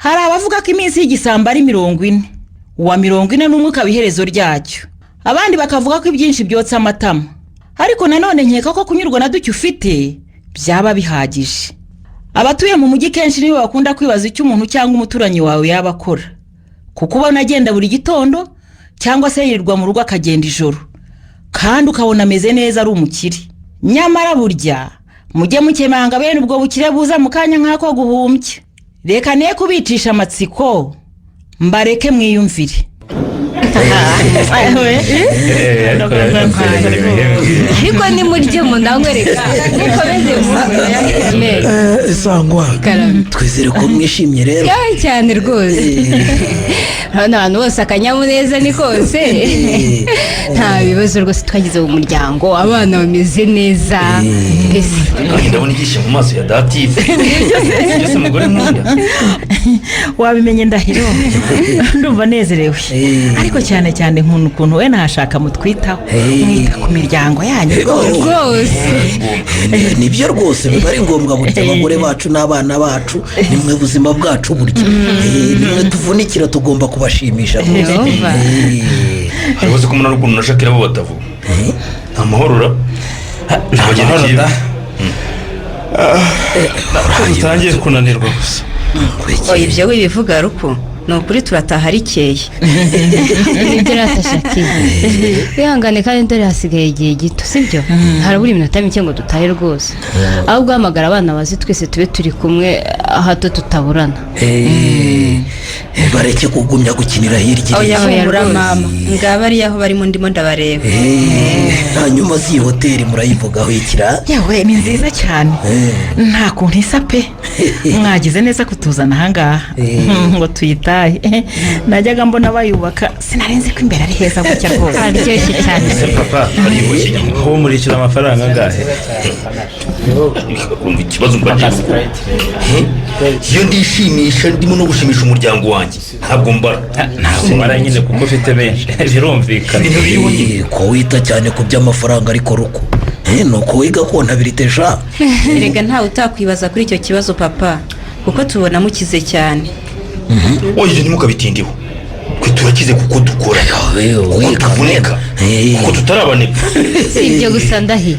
Hari abavuga ko iminsi y'igisambo ari 40, uwa 41 ukaba iherezo ryacyo. Abandi bakavuga ko ibyinshi byotsa amatama. Ariko nanone nkeka ko kunyurwa na duke ufite byaba bihagije. Abatuye mu mujyi kenshi nibo bakunda kwibaza icyo umuntu cyangwa umuturanyi wawe yaba akora, kuko ubona agenda buri gitondo cyangwa se yirirwa mu rugo akagenda ijoro, kandi ukabona ameze neza, ari umukire. Nyamara burya mujye mukemanga bene ubwo bukire buza mu kanya nk'ako guhumbya. Reka ne kubicisha amatsiko, mbareke mwiyumvire. Ariko nimurye munanywereka, mukomeze murye. Sangwa. Karame. Twizere ko mwishimye rero. Yawe cyane rwose. Urabona abantu bose akanyamuneza ni kose, nta bibazo rwose twagize mu muryango, abana bameze neza mbese. Nanjye ndabona ibyishimo mu maso ya Dative. Mbese umugore nkunda. Wabimenye Ndahiro, ndumva nezerewe, ariko cyane cyane nkunda ukuntu we nahashaka mutwitaho, mwita ku miryango yanyu rwose. Rwose. Nibyo rwose, biba ari ngombwa burya. Abagore bacu n'abana bacu ni mwe buzima bwacu burya. Nimwe tuvunikira, tugomba kubashimisha rwose. Yehova. Hariho ko umuntu ukuntu na Shakira bo batavuga nta mahoro ra. Nta mahoro da, ko dutangiye kunanirwa gusa. Oya, ibyo wibivuga ruku, ni ukuri turataha rikeye. Nibyo ratashakira, wihangane kandi dore hasigaye igihe gito, sibyo? Harabura iminota mike ngo dutahe rwose. Ahubwo hamagara abana bazi twese tube turi kumwe, hato tutaburana. Bareke kugumya gukinira hirya. Oya. Oya, Humura. Rwose. Mama, ngaba ariyo aho barimo, ndimo ndabareba. Hanyuma si iyi hoteli murayivugaho ikira? Yawe, ni nziza cyane, nta kuntu isa pe. Mwagize neza kutuzana ahangaha ngo tuyitahe. Najyaga mbona bayubaka, sinarenze ko imbere ari heza gutya rwose. Aryoshye cyane. Ese papa aribushye inyuma? Aho murishyura amafaranga angahe? Urumva ikibazo mbagira? Iyo ndishimisha, ndimo no gushimisha umuryango wanjye, ntabwo mbara. Ntabwo mbara nyine kuko ufite menshi, birumvikana. Ibintu biriho nyine. Ko wita cyane ku by'amafaranga ariko ruko, ni uko wiga comptabilité sha. Erega ntawe utakwibaza kuri icyo kibazo papa, kuko tubona mukize cyane. Oya, ibyo ntimukabitindeho. Twe turakize kuko dukora, kuko tuvunika, kuko tutari abanebwe. Si ibyo gusa ndahi,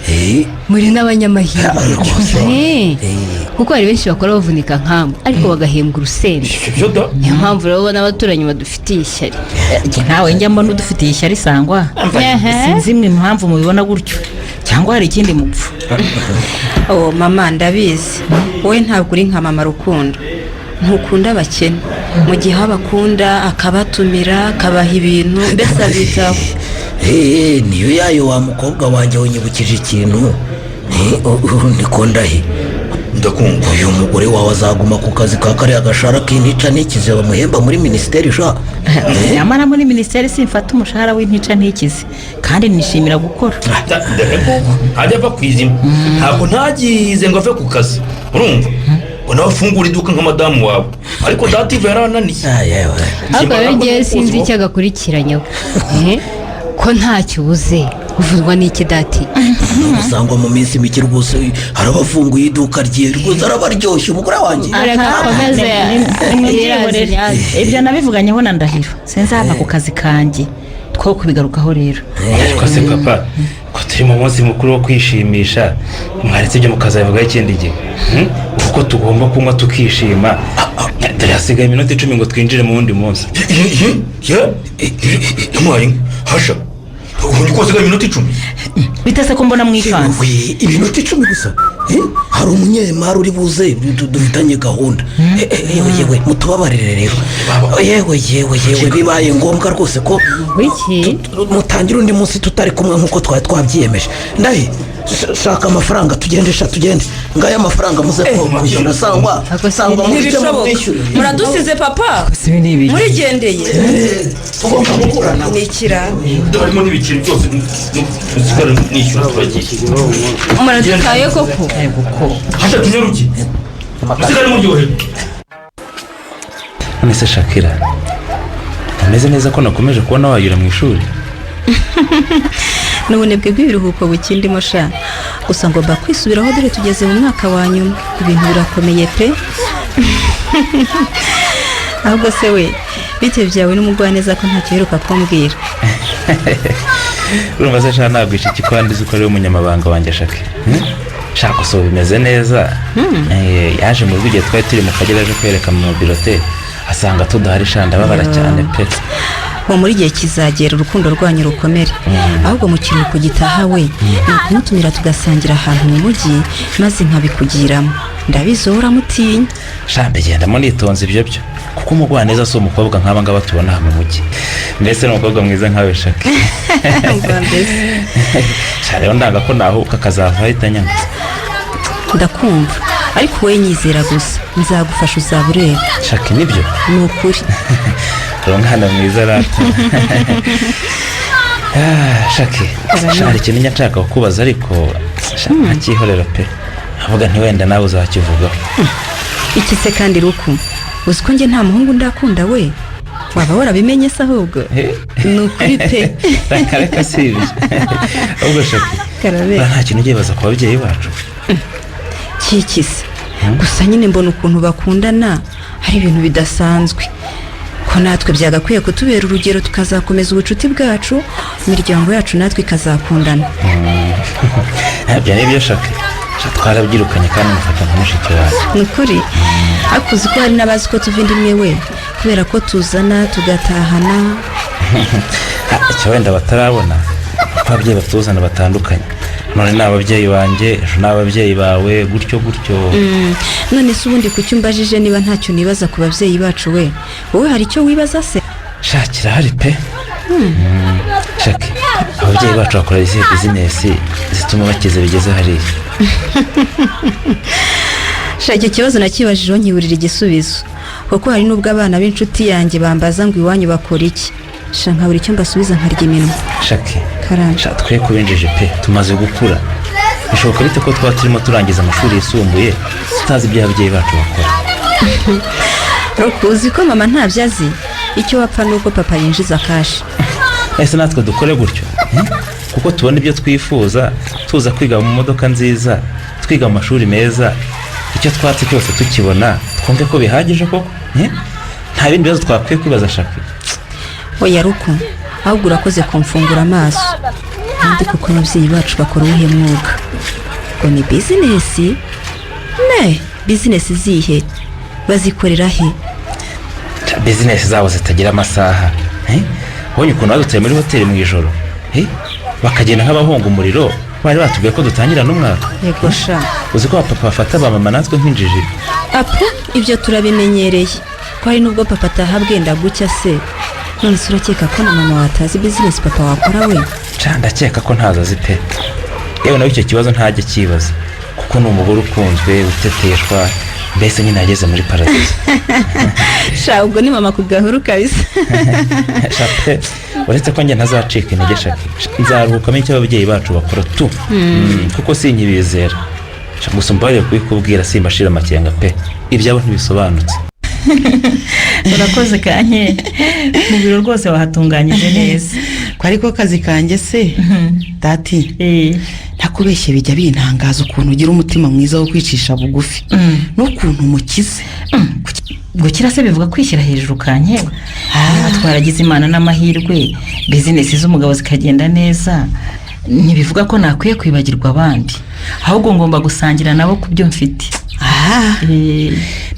muri n'abanyamahirwe. Kuko hari benshi bakora bavunika nkamwe ariko bagahembwa urusenda. Ibyo da. Niyo mpamvu rero ubona abaturanyi badufitiye ishyari. Njye ntawe njya mbona udufitiye ishyari, Sangwa. Sinzi imwe impamvu mubibona gutyo, cyangwa hari ikindi mupfu. Oh mama, ndabizi, wowe ntabwo uri nka mama Rukundo, ntukunda abakene, mu gihe aho abakunda akabatumira, akabaha ibintu, mbese abitaho. Niyo yayo wa mukobwa wanjye, winyibukije ikintu. Niko ndahe? Ndakumva. Uyu mugore wawe azaguma ku kazi ka kariya gashara k'intica ntikize bamuhemba muri minisiteri sha? Nyamara muri minisiteri simfata umushahara w'intica ntikize, kandi nishimira gukora. Ntajya ava ku izima, ntabwo ntagize ngo ave ku kazi, urumva ngo nawe afungure iduka nka madamu wawe, ariko Dative yarananiye. Yewe. Ariko rero ngewe sinzi icyo agakurikiranyeho. Ko ntacyo ubuze, uvurwa n'iki dati? Usangwa mu minsi mike rwose harabafunguye iduka rye, rwose arabaryoshye umugore wanjye. Reka akomeze. Nimwihorere. Ibyo nabivuganyeho na Ndahiro, sinzava ku kazi kanjye, two kubigarukaho rero. Ariko se papa, ko turi mu munsi mukuru wo kwishimisha, mwaretse ibyo mukazabivugaho ikindi gihe? Kuko tugomba kunywa tukishima, dore hasigaye iminota 10 ngo twinjire mu wundi munsi. Ntwari hasha, ubu ko hasigaye iminota 10. Bitese ko mbona mwikanze? We, iminota 10 gusa? Hari umunyemari uri buze dufitanye gahunda. Yewe yewe, mutubabarire rero, yewe yewe yewe, bibaye ngombwa rwose ko Wiki. mutangira undi munsi tutari kumwe nk'uko twari twabyiyemeje. Ndahe, shaka amafaranga tugende sha, tugende. Ngaya amafaranga, muze kwishyura. Sangwa, sangwa, muhitemo. Ntibishoboka. Mwishyure. Muradusize papa, murigendeye. Tugomba guhura nawe. Ni ikiraro. Harimo n'ibiceri byose, dusigara nishyura, turagiye. Muradutaye koko. Hasha, tunyaruke, musigare muryohewe. None se Shakira, ntameze neza ko nakomeje kubona wayura mu ishuri? Ni ubunebwe bw'ibiruhuko bukindimo sha, gusa ngomba kwisubiraho, dore tugeze mu mwaka wa nyuma, ibintu birakomeye pe. Ahubwo se we, bite byawe n'umugwaneza ko ntakiheruka kumbwira? Urumva se sha, nagwisha iki ko wandize uko ari umunyamabanga wanjye Shake? Shaka gusa ubu bimeze neza. Yaje mu rugo igihe twari turi mu Kagera, aje kwereka mu birote asanga tudahari. Sha, ndababara cyane pe. Uwo muri igihe kizagera urukundo rwanyu rukomere. Ahubwo mu kiruhuko gitaha we, ni ukumutumira tugasangira ahantu mu mujyi, maze nkabikugiramo. Ndabizi wowe uramutinya. Sha, mbigendamo nitonze ibyo byo, kuko umugwaneza si umukobwa nk'aba ngaba tubona aha mu mujyi. Mbese ni umukobwa mwiza nkawe Shake. Umva mbese. Sha, rero ndanga ko nahuka akazava ahita anyanga. Ndakumva, ariko wowe nyizera gusa, nzagufasha, uzaba ureba. Shake, nibyo? Ni ukuri. Uri umwana mwiza rata. Shake, sha, hari ikintu njya nshaka kukubaza, ariko sha, nkacyihorera pe, avuga nti wenda nawe uzakivugaho. Iki se kandi Ruku? Uzi ko njye nta muhungu ndakunda we? Waba warabimenye se ahubwo? Ni ukuri pe. Reka reka, si ibyo. Ahubwo Shake, Karame. buriya nta kintu ugiye baza ku babyeyi bacu? Kikise gusa nyine mbona ukuntu bakundana ari ibintu bidasanzwe, ko natwe byagakwiye kutubera urugero, tukazakomeza ubucuti bwacu, imiryango yacu natwe ikazakundana. Ibyo ni byo Shake. Sha, twarabyirukanye kandi mufata nka mushiki wawe. Ni ukuri, ariko uzi ko hari n'abazi ko tuva inda imwe we, kubera ko tuzana tugatahana. Icyo wenda batarabona ko ababyeyi batuzana batandukanye. None ni ababyeyi banjye, ejo ni ababyeyi bawe, gutyo gutyo. None se ubundi kuki umbajije niba ntacyo nibaza ku babyeyi bacu we? Wowe hari icyo wibaza se? Sha, kirahari pe. Shake, ababyeyi bacu bakora izihe bizinesi zituma bakize bigeze hariya? Sha, icyo kibazo nakibajijeho nkiburira igisubizo, kuko hari n'ubwo abana b'inshuti yanjye bambaza ngo iwanyu bakora iki, sha, nkabura icyo mbasubiza, nkarya iminwa. Shake. Karame. Sha, twe kubinjije pe, tumaze gukura. Bishoboka bite ko twaba turimo turangiza amashuri yisumbuye tutazi ibyo ababyeyi bacu bakora? Roku, uzi ko mama ntabyo azi? Icyo wapfa ni uko papa yinjiza cash. Ese natwe dukore gutyo, eh? Kuko tubona ibyo twifuza, tuza kwiga mu modoka nziza, twiga mu mashuri meza, icyo twatse cyose tukibona, twumve ko bihagije koko, eh? Nta bindi bibazo twakwiye kwibaza Shake? Oya Ruku, ahubwo urakoze kumfungura amaso. Kandi kuko ababyeyi bacu bakora uwuhe mwuga? Ngo ni bizinesi? Ne bizinesi zihe? Bazikorera he? Bizinesi zabo zitagira amasaha, eh? Ubonye ukuntu badutuye muri hoteli mu ijoro, eh? Bakagenda nk'abahunga umuriro, bari batubwiye ko dutangira n'umwaka. Yego sha. Uzi ko papa bafata ba mama natwe nk'injiji? Apu, ibyo turabimenyereye, ko hari n'ubwo papa ataha bwenda gucya se. None se urakeka ko na mama watazi bizinesi papa wakora we? Ca, ndakeka ko ntazo azi pe. Yewe, nawe icyo kibazo ntajya akibaza, kuko ni umugore ukunzwe, uteteshwa, mbese nyine yageze muri paradizo. Sha, ubwo ni mama ku gahuru kabisa. Sha pe, uretse ko njye ntazacika intege Shake, nzaruhukamo icyo ababyeyi bacu bakora tu. Kuko sinkibizera. Sha, gusa umbabarire kubikubwira, simbashira amakenga pe, ibyabo ntibisobanutse. Urakoze kanye, mu biro rwose wahatunganyije neza. Ko ariko kazi kanjye se dati. Ntakubeshye, bijya bintangaza ukuntu ugira umutima mwiza wo kwicisha bugufi n'ukuntu umukize. Gukira se bivuga kwishyira hejuru kanye? Niba twaragize Imana n'amahirwe, bizinesi z'umugabo zikagenda neza, ntibivuga ko nakwiye kwibagirwa abandi. Ahubwo ngomba gusangira nabo ku byo mfite. Aha,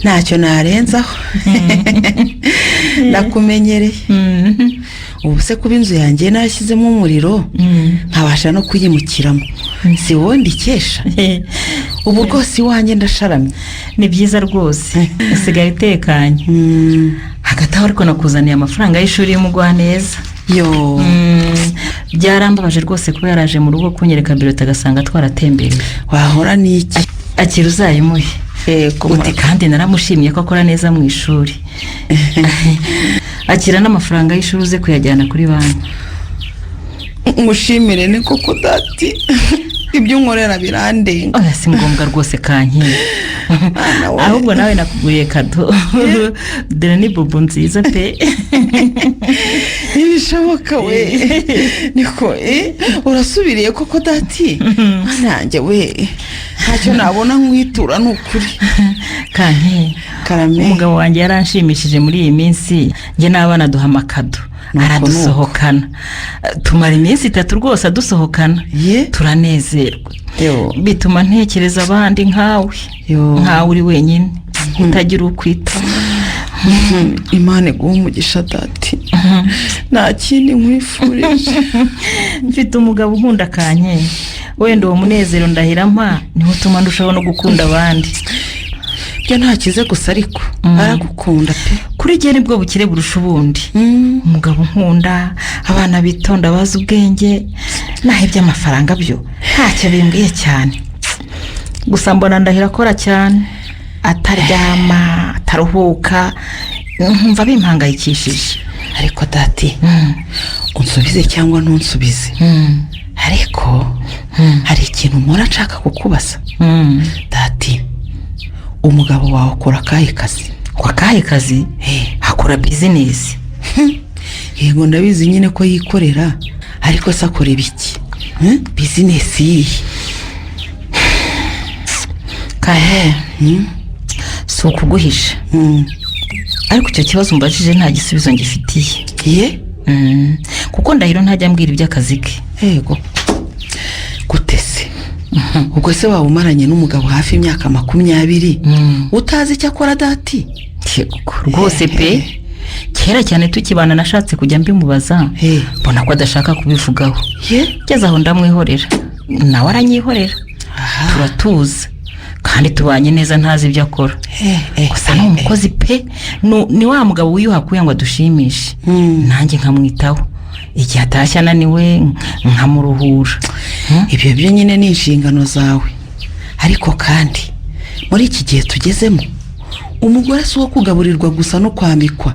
ntacyo narenzaho, ndakumenyereye. Ubu se kuba inzu yanjye narashyizemo umuriro, nkabasha no kuyimukiramo, si wowe ndikesha? Ubu rwose iwanjye ndasharamye. Ni byiza rwose, usigaye utekanye. Hagati aho ariko nakuzaniye amafaranga y'ishuri y'umugwaneza. Yo! Byarambabaje rwose kuba yaraje mu rugo kunyereka biroti agasanga twaratembereye. Wahora n'iki? Akira uzayimuhe. Yego. Uti kandi naramushimiye ko akora neza mu ishuri. Akira n'amafaranga y'ishuri, uze kuyajyana kuri banki. Ngushimire ni koko dati, ibyo unkorera birandenga. Oya, si ngombwa rwose kankira. Mwana we. Ahubwo nawe nakuguriye kado, dore ni bubu nziza pe. Niba Ntibishoboka we. Niko urasubiriye koko dati? Nanjye we ntacyo nabona nkwitura, ni ukuri. Kanke. Karame. Umugabo wanjye yaranshimishije muri iyi minsi. Njye n'abana duha amakado, aradusohokana, tumara iminsi 3 rwose adusohokana, turanezerwa. Bituma ntekereza abandi nkawe, nkawe uri wenyine utagira ukwita. Imana iguha umugisha dati, nta kindi nkwifurije. Mfite umugabo unkunda Kanke. Wenda uwo munezero ndahira mpa niwo utuma ndushaho no gukunda abandi. Byo ntakize gusa, ariko aragukunda pe. Kuri njye nibwo bukire burusha ubundi, umugabo nkunda, abana bitonda bazi ubwenge. Naho iby'amafaranga byo ntacyo bimbwiye cyane. Gusa mbona ndahira akora cyane, ataryama, ataruhuka, nkumva bimpangayikishije. Ariko dati, unsubize cyangwa ntunsubize, ariko hari ikintu mpora nshaka kukubaza. Dati, umugabo wawe akora akahe kazi? Kwa kahe kazi? Akora bizinesi. Yego, ndabizi nyine ko yikorera, ariko se akora ibiki? Bizinesi yihe? Kahe, si ukuguhisha, ariko icyo kibazo umbajije nta gisubizo ngifitiye. Ye? Kuko Ndahiro ntajya ambwira iby'akazi ke. Yego, gute se? Ubwo se waba umaranye n'umugabo hafi imyaka 20 utazi icyo akora dati? Rwose pe, kera cyane tukibana nashatse kujya mbimubaza, mbona ko adashaka kubivugaho. Ngeze aho ndamwihorera, nawe aranyihorera, turatuza kandi tubanye neza, ntazi ibyo akora. Gusa ni umukozi pe, ni wa mugabo wiyuha kuya ngo adushimishe, nanjye nkamwitaho. Igihe atashye ananiwe nkamuruhura. Ibyo byo nyine ni inshingano zawe. Ariko kandi muri iki gihe tugezemo, umugore si uwo kugaburirwa gusa no kwambikwa.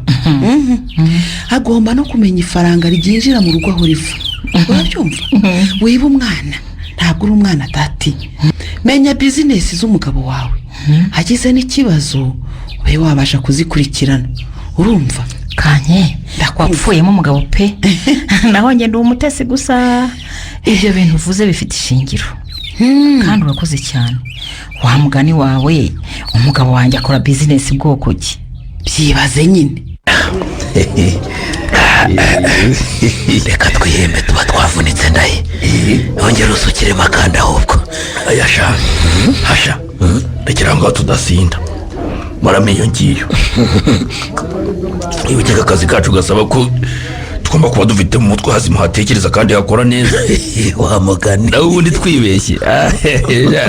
Agomba no kumenya ifaranga ryinjira mu rugo aho riva, urabyumva? Wiba umwana, ntabwo uri umwana dati. Menya bizinesi z'umugabo wawe, agize n'ikibazo ube wabasha kuzikurikirana, urumva? Kanye, wapfuyemo umugabo pe. Naho njye ndi umutesi gusa. Ibyo bintu uvuze bifite ishingiro kandi urakoze cyane. Wa mugani wawe, umugabo wanjye akora bizinesi bwoko ki? Byibaze nyine. Reka twihembe, tuba twavunitse. Ndaye ongera usukiremo akandi ahubwo. Ayasha hasha, rekera ngaho tudasinda marame iyo ngiyo. Iyo akazi kacu gasaba ko tugomba kuba dufite mu mutwe hazima hatekereza kandi hakora neza. Wa mugani. Nawe ubundi twibeshye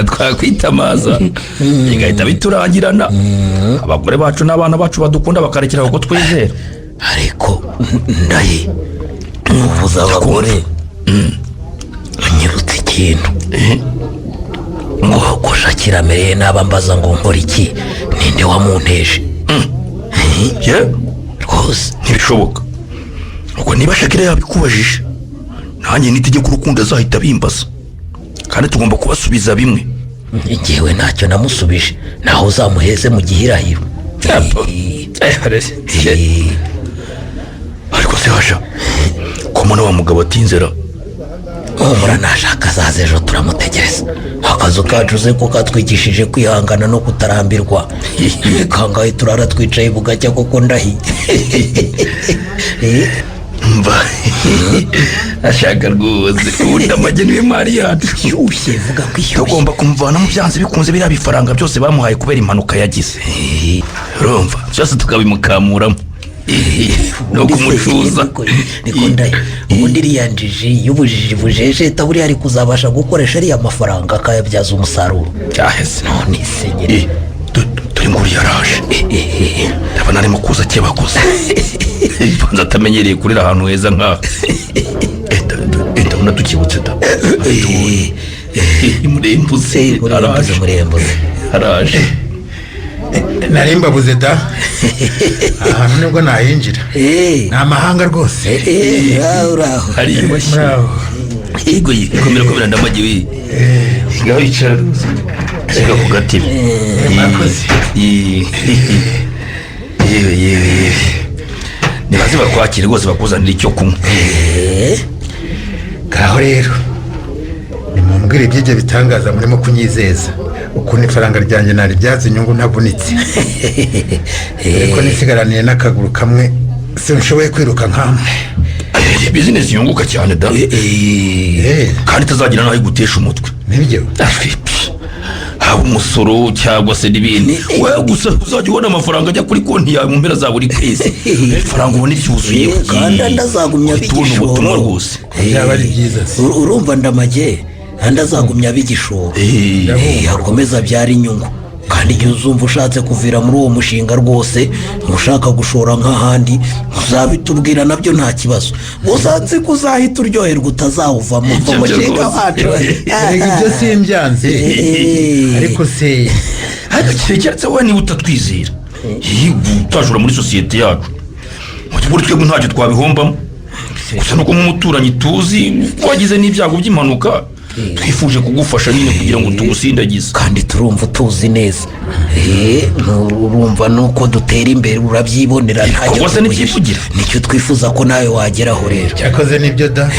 twakwitamaza bigahita biturangirana, abagore bacu n'abana bacu badukunda bakarekera kuko twizera. Ariko ndaye nkuvuza abagore, unyibutse ikintu. Ngo ko Shakira amereye naba mbaza ngo nkora iki, ninde wamunteje? Rwose ntibishoboka. Ubwo niba Shakira yabikubajije, nanjye nitegeko urukundo azahita bimbaza, kandi tugomba kubasubiza bimwe. Ngewe ntacyo namusubije, naho uzamuheze mu gihirahiro. Ariko se hasha, ko mbona wa mugabo atinzera? Humura, nashaka azaza ejo, turamutegereza. Akazu kacu se ko katwigishije kwihangana no kutarambirwa, kangahe turara twicaye bugacya koko ndahi. Mva ashaka rwose, ubundi amageni w'imari yacu ishyushye, vuga ko ishyushye. Tugomba kumuvanamo byanze bikunze biriya bifaranga byose bamuhaye kubera impanuka yagize, urumva, byose tukabimukamuramo no kumucuza. Niko ndaye, ubundi iriya njiji y'ubujiji bujejeta buriya ari kuzabasha gukoresha ariya mafaranga akayabyaza umusaruro? Cyahese. None se nyine. Dore nguriya araje, ndabona arimo kuza akebaguza, banza atamenyereye kurira ahantu heza nkaha. Ndabona tukibutse da. Murembuze. Murembuze, murembuze. Araje. Nari mbabuze da, ahantu nibwo nahinjira, ni amahanga rwose. Uraho. Hariyubashye. Yego, komera komera ndamagi we, ngaho yicara reka ku gatebe. Murakoze. Yewe yewe yewe, nibaze. Baze bakwakire rwose, bakuzanira icyo kunywa. Ngaho rero nimumbwire iby'ibyo bitangaza murimo kunyizeza, ukuntu ifaranga ryanjye naribyaza inyungu ntavunitse, dore ko nisigaraniye n'akaguru kamwe, sinshoboye kwiruka nkamwe. Bizinesi yunguka cyane da, kandi itazagira n'aho igutesha umutwe. Nibyo. Haba umusoro cyangwa se n'ibindi, wowe gusa uzajya ubona amafaranga ajya kuri konti yawe mu mpera za buri kwezi, ifaranga ubona ryuzuye. Kandi andazagumya Uhita ubona ab'igishoro. ubutumwa rwose. Byaba ari byiza se. Urumva Ndamage, andi azagumya ab'igishoro, akomeza abyara inyungu. Kandi igihe uzumva ushatse kuvira muri uwo mushinga rwose, ushaka gushora nk'ahandi, uzabitubwira, nabyo nta kibazo. Gusa nzi ko uzahita uryoherwa, utazawuvamo Ibyo umushinga rwose. wacu. Erega ibyo simbyanze, ariko se Ariko keretse wowe niba utatwizera, utajura muri sosiyete yacu, mu by'ukuri twebwe ntacyo twabihombamo. Gusa nuko nk'umuturanyi tuzi wagize n'ibyago by'impanuka, twifuje kugufasha nyine kugira ngo tugusindagize. Kandi turumva utuzi neza. Urumva nuko dutera imbere urabyibonera, ntacyo Koko se tuguhisha. ntibyivugira? Nicyo twifuza ko nawe wageraho rero. Cyakoze nibyo da,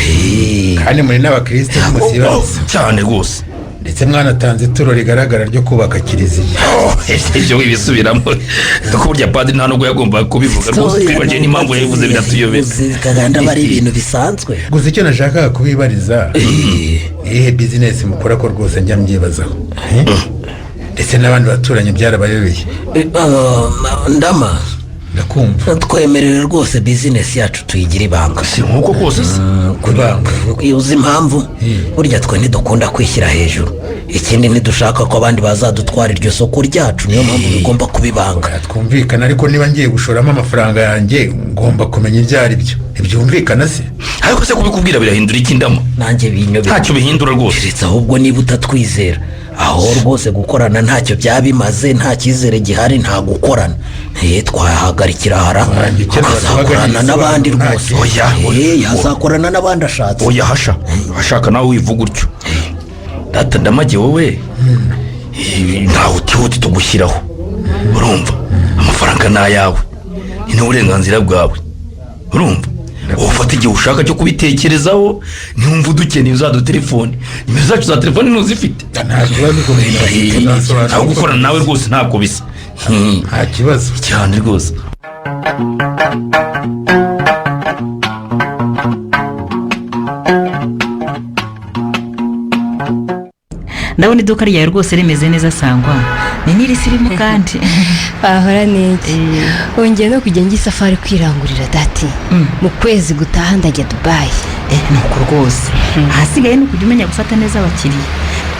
kandi muri n'abakristo ntimusibaza. Cyane rwose. Ndetse mwanatanze ituro rigaragara ryo kubaka kiliziya. Oh, ibyo wibisubiramo, kuko burya padiri nta nubwo yagombaga kubivuga rwose. Twibagiwe n'impamvu yabivuze, biratuyobera. Kaganda aba ari ibintu bisanzwe. Gusa icyo nashakaga kubibariza, ni iyihe bizinesi mukora, ko rwose njya mbyibazaho? Eh? Ndetse n'abandi baturanyi byarabayobeye. Ndama. Ndakumva. Twemerere rwose bizinesi yacu tuyigire ibanga. Si nk'uko kose se? Ibanga? Uzi impamvu? Burya twe ntidukunda kwishyira hejuru. Ikindi, ntidushaka ko abandi bazadutwara iryo soko ryacu. Niyo mpamvu bigomba kuba ibanga. Twumvikana, ariko niba ngiye gushoramo amafaranga yanjye, ngomba kumenya ibyo ari byo. Ntibyumvikana se? Ariko se kubikubwira birahindura iki, Ndama? Nanjye binyobera. Ntacyo bihindura rwose. Keretse ahubwo niba utatwizera, aho rwose gukorana ntacyo byaba bimaze. Nta cyizere gihari, nta gukorana. Twahagarikira hara, akazakorana n'abandi rwose. Oya, Yazakorana n'abandi ashatse. Oya, hasha ashaka nawe wivuga utyo. Data Ndamage, wowe ntawe utihuti tugushyiraho. Urumva, amafaranga ni ayawe, ni n'uburenganzira bwawe. Urumva, ufata igihe ushaka cyo kubitekerezaho. Niwumva udukeneye uzadutelefone, nimero zacu za telefone ntuzifite? Nta kibazo. Aho gukorana nawe rwose ntabwo bisa. Nta kibazo. Cyane rwose. Ndabona iduka ryawe rwose rimeze neza, Sangwa, ni n'irisirimu kandi. Ahora n'iki, wongeye no kujya njya isafari kwirangurira dati. Mu kwezi gutaha ndajya Dubayi. Nuko rwose ahasigaye ni ukujya umenya gufata neza abakiriya.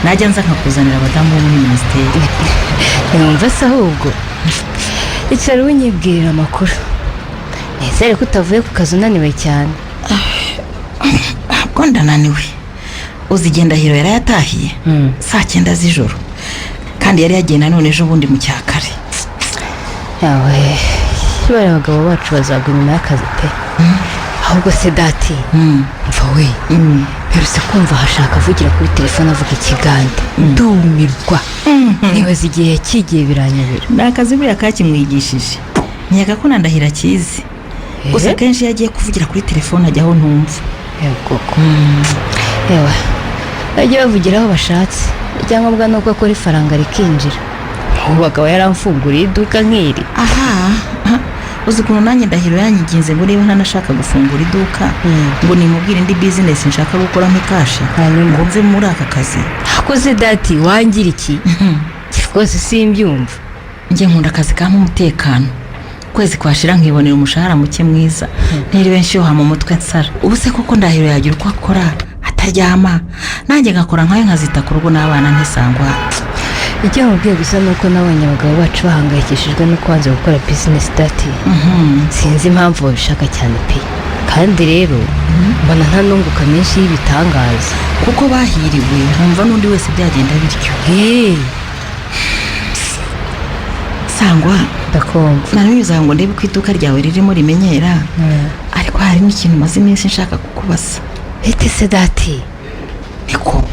Najya nza nkakuzanira abadamu bo muri minisiteri. Ntiwumva se ahubwo? Icara unyibwirira amakuru. Nizere ko utavuye ku kazi unaniwe cyane. Ntabwo ndananiwe. Uzi igihe Ndahiro yari yatahiye? Saa 9 z'ijoro, kandi yari yagiye nanone ejo bundi mu cyakare. Yawe, bariya abagabo bacu bazagwa inyuma y'akazi pe. Ahubwo se dati, mva we, mperutse kumva hashaka avugira kuri telefone avuga ikigande, ndumirwa. Nibaza igihe yakigiye, biranyobera. Ni akazi buriya kakimwigishije. Nkeka ko na Ndahiro akizi. Gusa akenshi iyo agiye kuvugira kuri telefone ajya aho ntumva. Yego, yewe, bajya bavugira aho bashatse, icyangombwa ni uko akora ifaranga rikinjira. Ubu bagabo yaramfunguriye iduka nk'iri. Aha, uzi ukuntu nanjye Ndahiro yanyiginze ngo niba ntanashaka gufungura iduka, ngo nimubwire indi bizinesi nshaka gukora nk'ikashi, ngo mve muri aka kazi. Akoze dati, wangira iki rwose? Simbyumva. Njye nkunda akazi kampa umutekano, ukwezi kwashira nkibonera umushahara muke mwiza, ntiriwe nshyuha mu mutwe nsara. Ubu se koko Ndahiro yagira uko akora ataryama, nanjye ngakora nkayo, nkazita ku rugo n'abana ntisangwa? Icyo nkubwiye gusa ni uko nabonye abagabo bacu bahangayikishijwe no kubanza gukora bizinesi dati. Sinzi impamvu babishaka cyane pe. Kandi rero mbona nta nunguka menshi y'ibitangaza. Kuko bahiriwe, nkumva n'undi wese byagenda bityo. Sangwa. Ndakumva. Nanyuze ngo ndebe uko iduka ryawe ririmo rimenyera, ariko hari n'ikintu maze iminsi nshaka kukubaza. Bite se dati? Niko,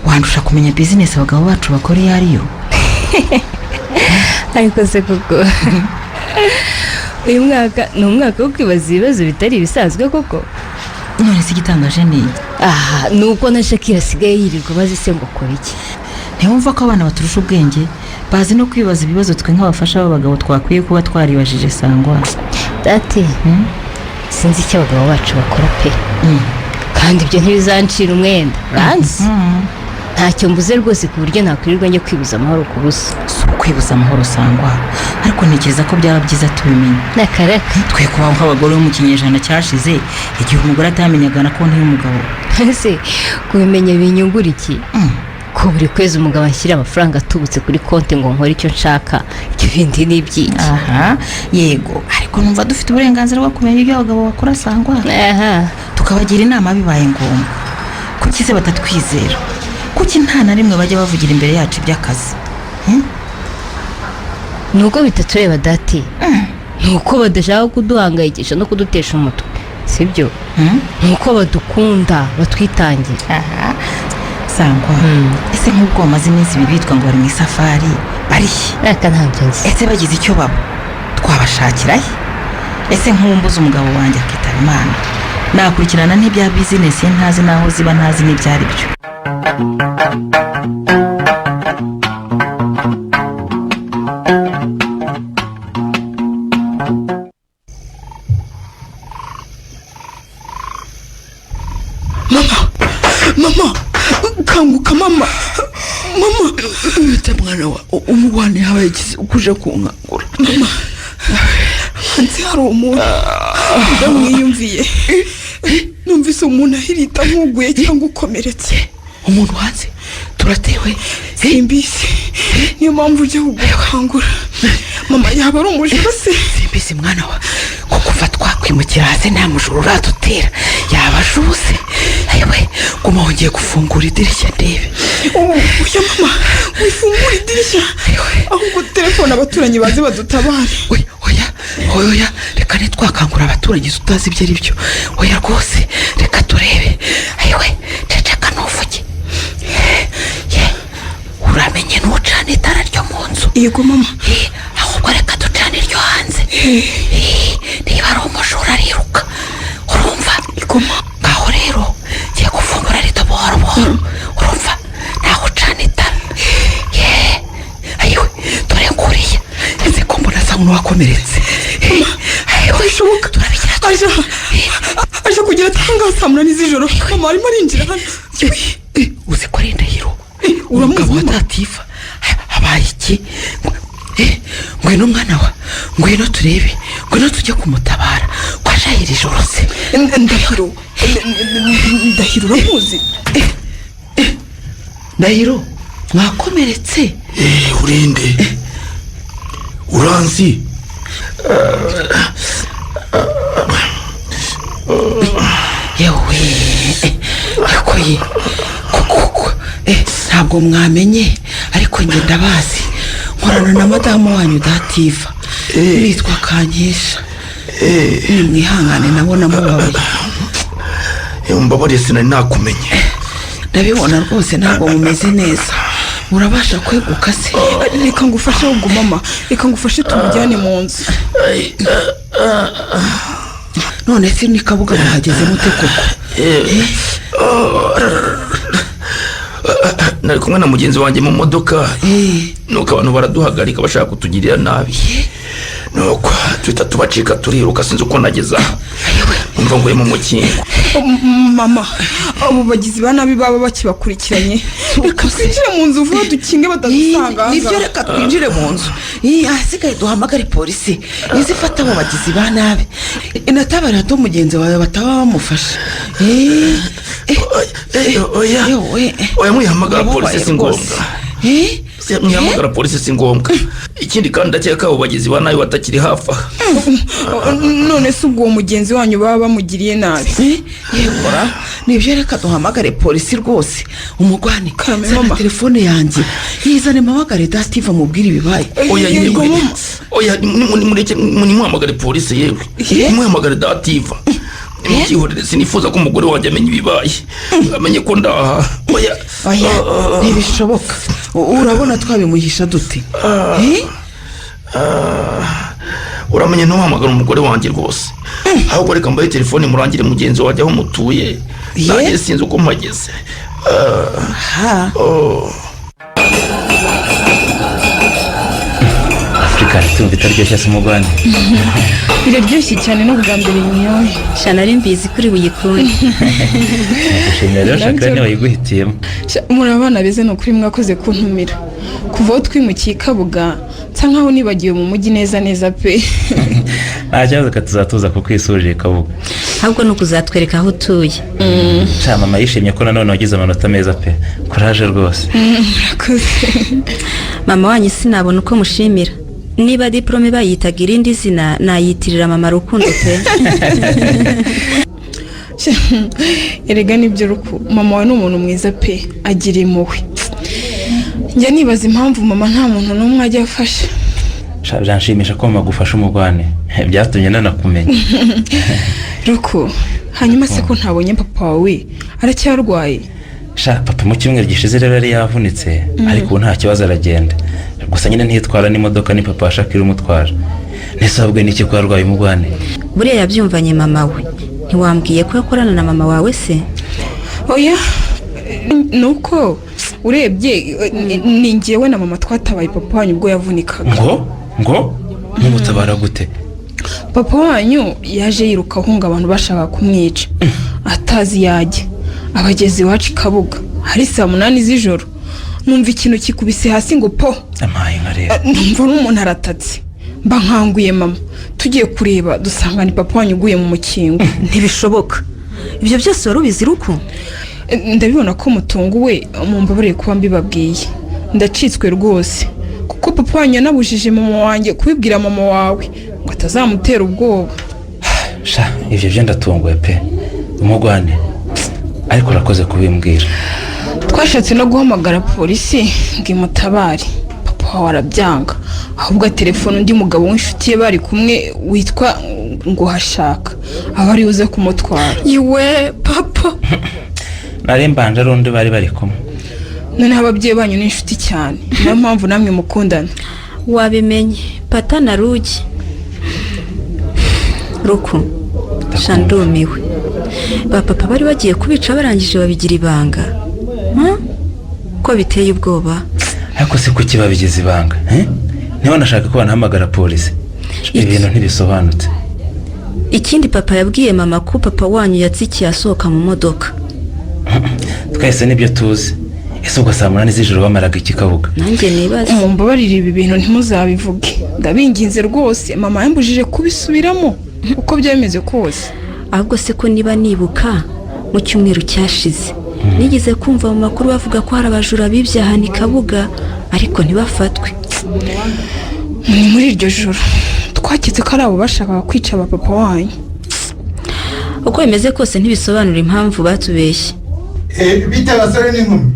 wandusha kumenya bizinesi abagabo bacu bakora iyo ariyo? Ariko se koko Uyu mwaka ni umwaka wo kwibaza ibibazo bitari ibisanzwe koko. None se igitangaje ni iki? Aha ni uko na Shakira asigaye yirirwa abaza ese ngo akora iki. Ntiwumva ko abana baturusha ubwenge, bazi no kwibaza ibibazo twe nk'abafasha b'abagabo twakwiye kuba twaribajije Sangwa. Dati, sinzi icyo abagabo bacu bakora pe, kandi ibyo ntibizancira umwenda, uranzi ntacyo mbuze rwose ku buryo nakwirirwa njya kwibuza amahoro ku busa. Si ukwibuza amahoro Sangwa, ariko ntekereza ko byaba byiza tubimenye. N'akaraka Twe kubaho nk'abagore bo mu kinyejana cyashize, igihe umugore atamenyaga na konti y'umugabo. Ese kubimenya binyungura iki? Ko buri kwezi umugabo anshyira amafaranga atubutse kuri konti ngo nkore icyo nshaka, ibyo bindi ni iby'iki? Aha yego, ariko numva dufite uburenganzira bwo kumenya ibyo abagabo bakora Sangwa, Aha tukabagira inama bibaye ngombwa. Kuki se batatwizera? Kuki nta na rimwe bajya bavugira imbere yacu iby'akazi? Ni uko bitatureba dati, ni uko badashaka kuduhangayikisha no kudutesha umutwe, sibyo? Ni uko badukunda, batwitangira. Aha Sangwa, ese nk'ubwo bamaze iminsi 2 bitwa ngo bari mu isafari, barihe? Reka ntabyo nzi. Ese bagize icyo baba twabashakira he? Ese nk'umbuze umugabo wanjye akitaba Imana, nakurikirana n'ibya bizinesi ye ntazi n'aho ziba, ntazi n'ibyo ari byo. Mama, mama, kanguka mama, mama. Bite mwana wa umugwane yabaye ikizi ukuje kunkangura? Mama, hanze hari umuntu ndamwiyumviye, numvise umuntu ahirita nk'uguye cyangwa ukomeretse. Umuntu hanze? Turatewe? Simbizi, niyo mpamvu ujya kugukangura mama. Yaba ari umujura se? Simbizi mwana wa, ko kuva twakwimukira hasi nta mujura uradutera, yaba aje ubuse. Ayiwe, guma wongeye gufungura idirishya ndebe. Oya mama, wifungura idirishya, ahubwo telefone abaturanyi baze badutabare. Oya oya oya, reka ntitwakangura abaturanyi tutazi ibyo ari byo. Oya rwose, reka turebe. Ayiwe, ceceka ntuvuge. Ye, uramenye ntucane itara ryo mu nzu. Yego mama. Ahubwo reka ducane iryo hanze. Niba ari umujura ariruka, urumva? Yego mama. Ngaho rero ngiye gufungura rito buhoro buhoro, urumva? Naho ucana itara. Ye, ayiwe, dore nguriya, nzi ko mbona asa nk'uwakomeretse. Ayiwe, Bishoboka. turabigira Aje aje kugira atanga saa 8 z'ijoro mama, arimo arinjira hano. Uzi ko ari Ndahiro? Uramuzi umugabo wa mama? Dativa. Habaye iki? Ngwino mwana wa, ngwino turebe, ngwino tujye kumutabara ko ashahira ijoro se. Ndahiro, Ndahiro uramuzi? Ndahiro, mwakomeretse? Urinde, uranzi? Yewe, ariko ye koko, ntabwo mwamenye, ariko njye ndabazi, nkorana na madamu wanyu Dativa, nitwa Kankesha. Nimwihangane nabona mubabaye. Mbabarire, sinari nakumenye. Ndabibona rwose ntabwo mumeze neza. Urabasha kweguka se? Reka ngufashe ahubwo mama, reka ngufashe tumujyane mu nzu. None se ni Kabuga muhageze mute koko? Nari kumwe na mugenzi wanjye mu modoka, nuko abantu baraduhagarika bashaka kutugirira nabi, nuko tuhita tubacika turiruka, sinzi uko nageze aha, numva nguye mu mukingo. Mama, abo bagizi ba nabi baba bakibakurikiranye, reka twinjire mu nzu vuba dukinge batadusanga. Nibyo, reka twinjire mu nzu. Ahasigaye duhamagare polisi ize ifate abo bagizi ba nabi, inatabara hato mugenzi wawe bataba bamufashe. Oya oya, mwihamagara polisi si ngombwa. Mwihamagara polisi si ngombwa. Ikindi kandi ndakeka abo bagizi ba nabi batakiri hafi aha. None se ubwo uwo mugenzi wanyu baba bamugiriye nabi? Yegora, nibyo, reka duhamagare polisi rwose. Umugwane, Karame, zana mama. telefone yanjye, yizane mpamagare Dativa mubwire ibibaye. Oya Yego, yewe, mama. oya, nimureke, nimuhamagare polisi yewe, nimuhamagare Dativa, nimubyihorere, sinifuza ko umugore wanjye amenya ibibaye, amenye ko ndaha. Oya. Oya, ntibishoboka. Urabona twabimuhisha dute? Uramenye ntuhamagara umugore wanjye rwose. Ahubwo reka mbahe telefone murangire mugenzi wanjye aho mutuye. Nanjye sinzi uko mpageze. Afurika tumva itaryoshye se umugwane? Biraryoshye cyane n'ubwa mbere nyoye. Shana ari mbizi kuri buyikunde. Gushimira rero Shakira niwe wayiguhitiyemo. Muri abana beza ni ukuri, mwakoze kuntumira. Kuva aho twimukiye i Kabuga nsa nkaho nibagiwe mu mujyi neza neza pe. Nta kibazo, tuzatuza kukwisurira i Kabuga. Ahubwo ni ukuzatwereka aho utuye. Sha mama yishimye ko nanone wagize amanota meza pe, kuraje rwose. Murakoze. Mama wanyu sinabona uko mushimira. Niba diporome bayitaga irindi zina nayitirira mama Rukundo pe. Erega nibyo Ruku, mama wawe ni umuntu mwiza pe, agira impuhwe. Njya nibaza impamvu mama nta muntu n'umwe ajya afasha. Sha byanshimisha ko mama agufasha umugwane, byatumye nanakumenya. Ruku, hanyuma se ko ntabonye papa wawe, aracyarwaye? Sha papa mu cyumweru gishize rero yari yavunitse, ariko ubu nta kibazo aragenda. Gusa nyine ntitwara n'imodoka, ni papa wa Shakira umutwara. Ntisabwe n'iki ko yarwaye umugwane? Buriya yabyumvanye mama we. Ntiwambwiye ko yakorana na mama wawe se? Oya, ni uko urebye ni njyewe na mama twatabaye papa wanyu ubwo yavunikaga. Ngo mumutabara gute? Papa wanyu yaje yiruka ahunga abantu bashaka kumwica, atazi yajya. Abageze iwacu i Kabuga hari saa 8 z'ijoro, numva ikintu kikubise hasi ngo po. Amaye nka rero. Numva n'umuntu aratatse, mba nkanguye mama, tugiye kureba dusanga ni papa wanyu uguye mu mukingo. Ntibishoboka, ibyo byose wari ubizi Ruku? Ndabibona ko mutunguwe, mumbabarire kuba mbibabwiye, ndacitswe rwose kuko papa wanyu yanabujije mama wanjye kubibwira mama wawe ngo atazamutera ubwoba. Sha ibyo byo ndatunguwe pe umugwane, ariko urakoze kubimbwira. Twashatse no guhamagara polisi ngo imutabare, papa wawe arabyanga, ahubwo telefone undi mugabo w'inshuti ye bari kumwe witwa ngo hashaka aba ari uze kumutwara. Iwe papa nari mbanje ari undi bari kumwe. Noneho ababyeyi banyu ni inshuti cyane, niyo mpamvu namwe mukundana. Wabimenye pata na rugi. Ruku, sha ndumiwe. Ba papa bari bagiye kubica barangije babigira ibanga. Ko biteye ubwoba. Ariko se kuki babigize ibanga? Niba nashaka ko banahamagara polisi, ibintu ntibisobanutse. Ikindi papa yabwiye mama ko papa wanyu yatsikiye asohoka mu modoka. Twese nibyo tuzi. Ese ubwo saa 8 z'ijoro bamaraga iki Kabuga? Nanjye nibaza. Mumbabarire ibi bintu ntimuzabivuge, ndabinginze rwose, mama yambujije kubisubiramo uko byemeze kose. Ahubwo se ko niba nibuka mu cyumweru cyashize nigeze kumva mu makuru bavuga ko hari abajura bibye i Kabuga ariko ntibafatwe. Ni muri iryo joro twaketse ko ari abo bashakaga kwica ba papa wanyu. Uko bimeze kose ntibisobanura impamvu batubeshye. Bite abasore n'inkumi,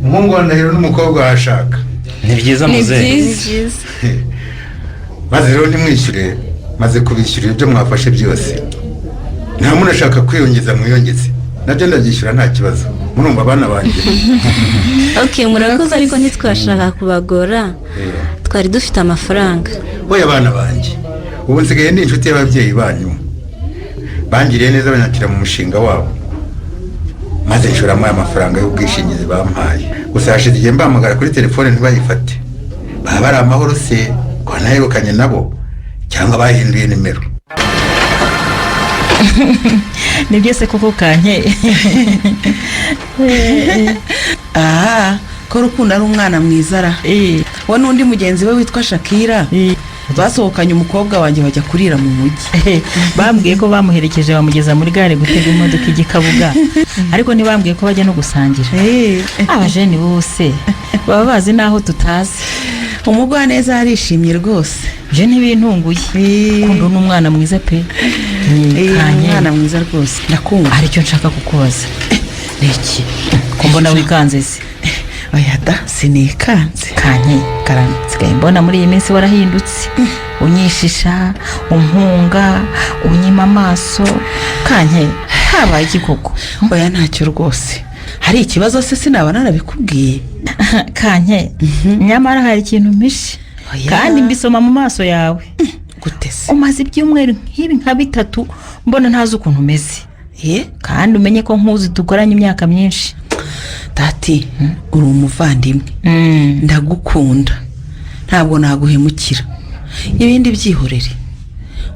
umuhungu wa Ndahiro n'umukobwa washaka. Ni byiza muzehe. Maze rero nimwishyure, maze kubishyura ibyo mwafashe byose. Nta muntu ashaka kwiyongeza mwiyongeze, nabyo ndabyishyura nta kibazo. Murumva abana banjye? Okay, murakoze ariko ntitwashaka kubagora, twari dufite amafaranga. Oya abana banjye, ubu nsigaye ndi inshuti y'ababyeyi banyu. Bangiriye neza banyakira mu mushinga wabo, maze nshoramo aya mafaranga y'ubwishingizi bampaye. Gusa hashize igihe mbahamagara kuri telefone ntibayifate. Baba bari amahoro se ko naherukanye nabo, cyangwa bahinduye nimero? Ni byose koko kanke. Aha ko Rukundo ari umwana mwiza ra. We n'undi mugenzi we witwa Shakira basohokanye umukobwa wanjye bajya kurira mu mujyi. Bambwiye ko bamuherekeje bamugeza muri gare gutega imodoka ijya i Kabuga, ariko ntibambwiye ko bajya no gusangira. Abajeni bose baba bazi n'aho tutazi. Umugwaneza yarishimye rwose. Je ntibintunguye, Rukundo ni umwana mwiza pe. Umwana mwiza rwose, ndakumva. Hari icyo nshaka kukubaza. Iki ko mbona wikanze se? Oya da, sinikanze. Kanke karame, nsigaye mbona muri iyi minsi warahindutse, unyishisha, umpunga, unyima amaso. Kanke habaye iki koko? Oya ntacyo rwose. Hari ikibazo se sinaba narabikubwiye? Kanke nyamara hari ikintu mpishe kandi mbisoma mu maso yawe. Gute se? Umaze ibyumweru nk'ibi nka bitatu mbona ntazi ukuntu umeze. Kandi umenye ko nkuzi dukoranye imyaka myinshi. Dati, uri umuvandimwe, ndagukunda, ntabwo naguhemukira. Ibindi byihorere,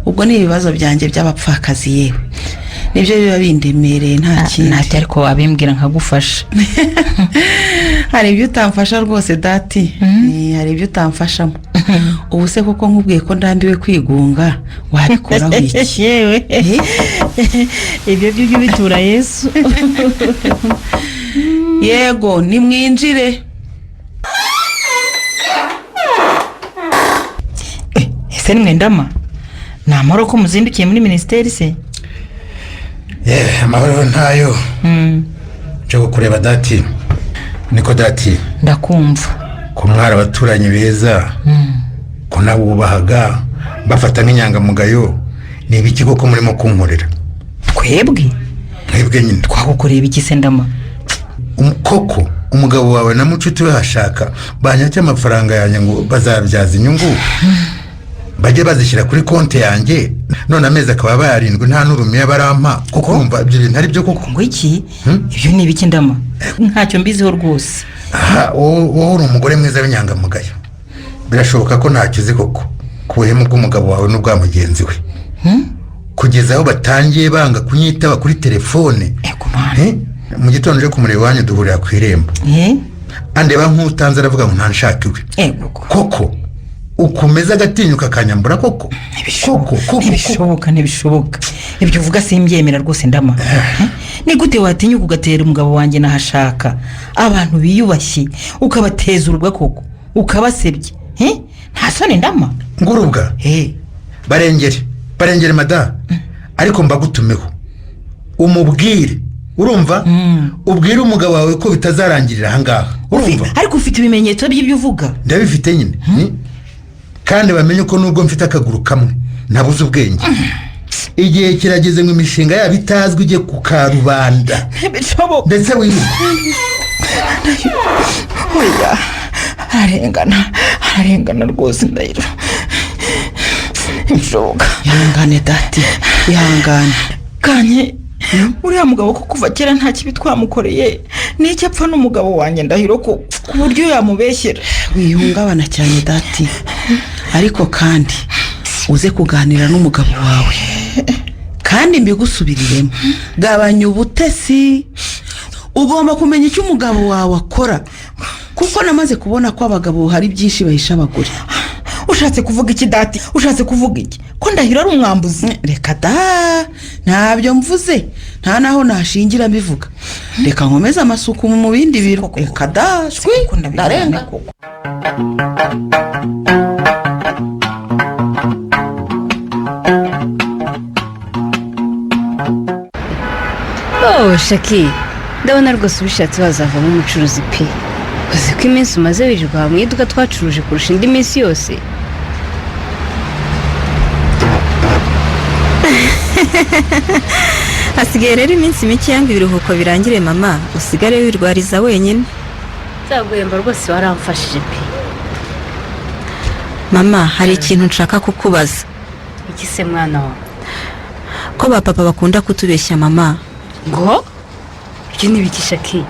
ubwo ni ibibazo byanjye by'abapfakazi, yewe nibyo biba bindemereye, nta kindi. Ntacyo, ariko wabimbwira nkagufasha. Hari ibyo utamfasha rwose dati. Hari ibyo utamfashamo. Ubu se koko nkubwiye ko ndambiwe kwigunga, wabikoraho iki? Yewe, ibyo byo ujye ubitura Yesu. Yego, nimwinjire. Ese nimwe ndama, ni amahoro ko muzindukiye muri minisiteri se? Yewe, amahoro ntayo. Nje kukureba dati. Niko dati. Ndakumva. Ko mwari abaturanyi beza, ko nabubahaga bafata nk'inyangamugayo, ni ibiki koko murimo kunkorera? Twebwe? Mwebwe nyine. Twagukoreye ibiki se ndama? Koko umugabo wawe na mucuti we hashaka banyake amafaranga yanjye ngo bazabyaza inyungu, bajye bazishyira kuri konti yanjye, none amezi akaba bayarindwi nta n'urumiya barampa. Kuko urumva ibyo bintu ari byo koko? Ngo iki? Ibyo ni ibiki ndama? Ntacyo mbiziho rwose. Aha, wowe uri umugore mwiza w'inyangamugayo, birashoboka ko ntacyo uzi koko ku buhemu bw'umugabo wawe n'ubwa mugenzi we, kugeza aho batangiye banga kunyitaba kuri telefone. Mu gitondo uje kumureba iwanyu duhurira ku irembo, andeba nk'utanze, aravuga ngo ntanshake iwe. Koko ukomeza agatinyuka akanyambura koko? Koko? Ntibishoboka, ntibishoboka, ibyo uvuga simbyemera rwose ndama. Ni gute watinyuka ugatera umugabo wanjye nahashaka, abantu biyubashye, ukabateza urubwa koko, ukabasebya? Nta soni ndama? Ngurubwa barengere, barengere madamu, ariko mbagutumeho umubwire, urumva? Ubwire umugabo wawe ko bitazarangirira ahangaha, urumva? Ariko ufite ibimenyetso by'ibyo uvuga? Ndabifite nyine. Kandi bamenye ko nubwo mfite akaguru kamwe ntabuze ubwenge. Igihe kirageze ngo imishinga yabo itazwi ijye ku karubanda. Ntibishoboka. Ndetse wiruka. Oya, ararengana, ararengana rwose ndahiro, ntibishoboka. Ihangane dati, ihangane. Kanye, uriya mugabo ko kuva kera nta kibi twamukoreye, n'icyo apfa n'umugabo wanjye ndahiro, ko ku buryo yamubeshyera? Wihungabana cyane dati, ariko kandi uze kuganira n'umugabo wawe, kandi mbigusubiriremo, gabanya ubutesi. Ugomba kumenya icyo umugabo wawe akora, kuko namaze kubona ko abagabo hari byinshi bahisha abagore. Ushatse kuvuga iki dati? Ushatse kuvuga iki? Ko ndahiro ari umwambuzi? Reka da, ntabyo mvuze, nta naho nashingira mbivuga. Reka nkomeze amasuku mu bindi biro. Reka da, shwi, ndarenga. Oh Shaki, ndabona rwose ubishatse wazavamo umucuruzi pe. Uzi ko iminsi umaze wirirwa mu iduka twacuruje kurusha indi minsi yose? Hasigaye rero iminsi mike ngo ibiruhuko birangire mama, usigare wirwariza wenyine. Nzaguhemba rwose, waramfashije pe. Mama, hari ikintu nshaka kukubaza. Iki se mwana wawe? Ko ba papa bakunda kutubeshya mama. Ngo ibyo ni ibiki Shaki?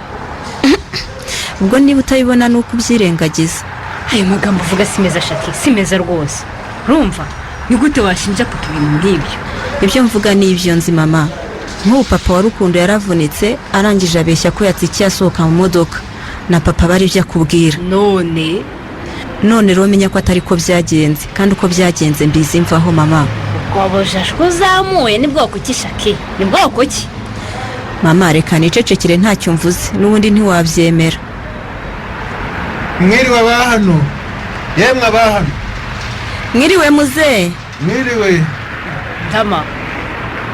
Ubwo niba utabibona ni uko ubyirengagiza. Ayo magambo uvuga si meza Shaki, si meza rwose. Urumva ni gute washinja papa ibintu nk'ibyo? Ibyo mvuga ni ibyo nzi mama. Nk'ubu papa wa Rukundo yaravunitse, arangije abeshya ko yatsikiye asohoka mu modoka, na papa bari ibyo akubwira. None rero menya ko atari ko byagenze, kandi uko byagenze mbizi mvaho mama. Ubwo bujajwe uzamuye ni bwoko ki Shaki? Ni bwoko ki? Mama, reka nicecekere ntacyo mvuze, n'ubundi ntiwabyemera. Mwiriwe abahano, yemwe abahano. Mwiriwe muze. Mwiriwe. Ndama,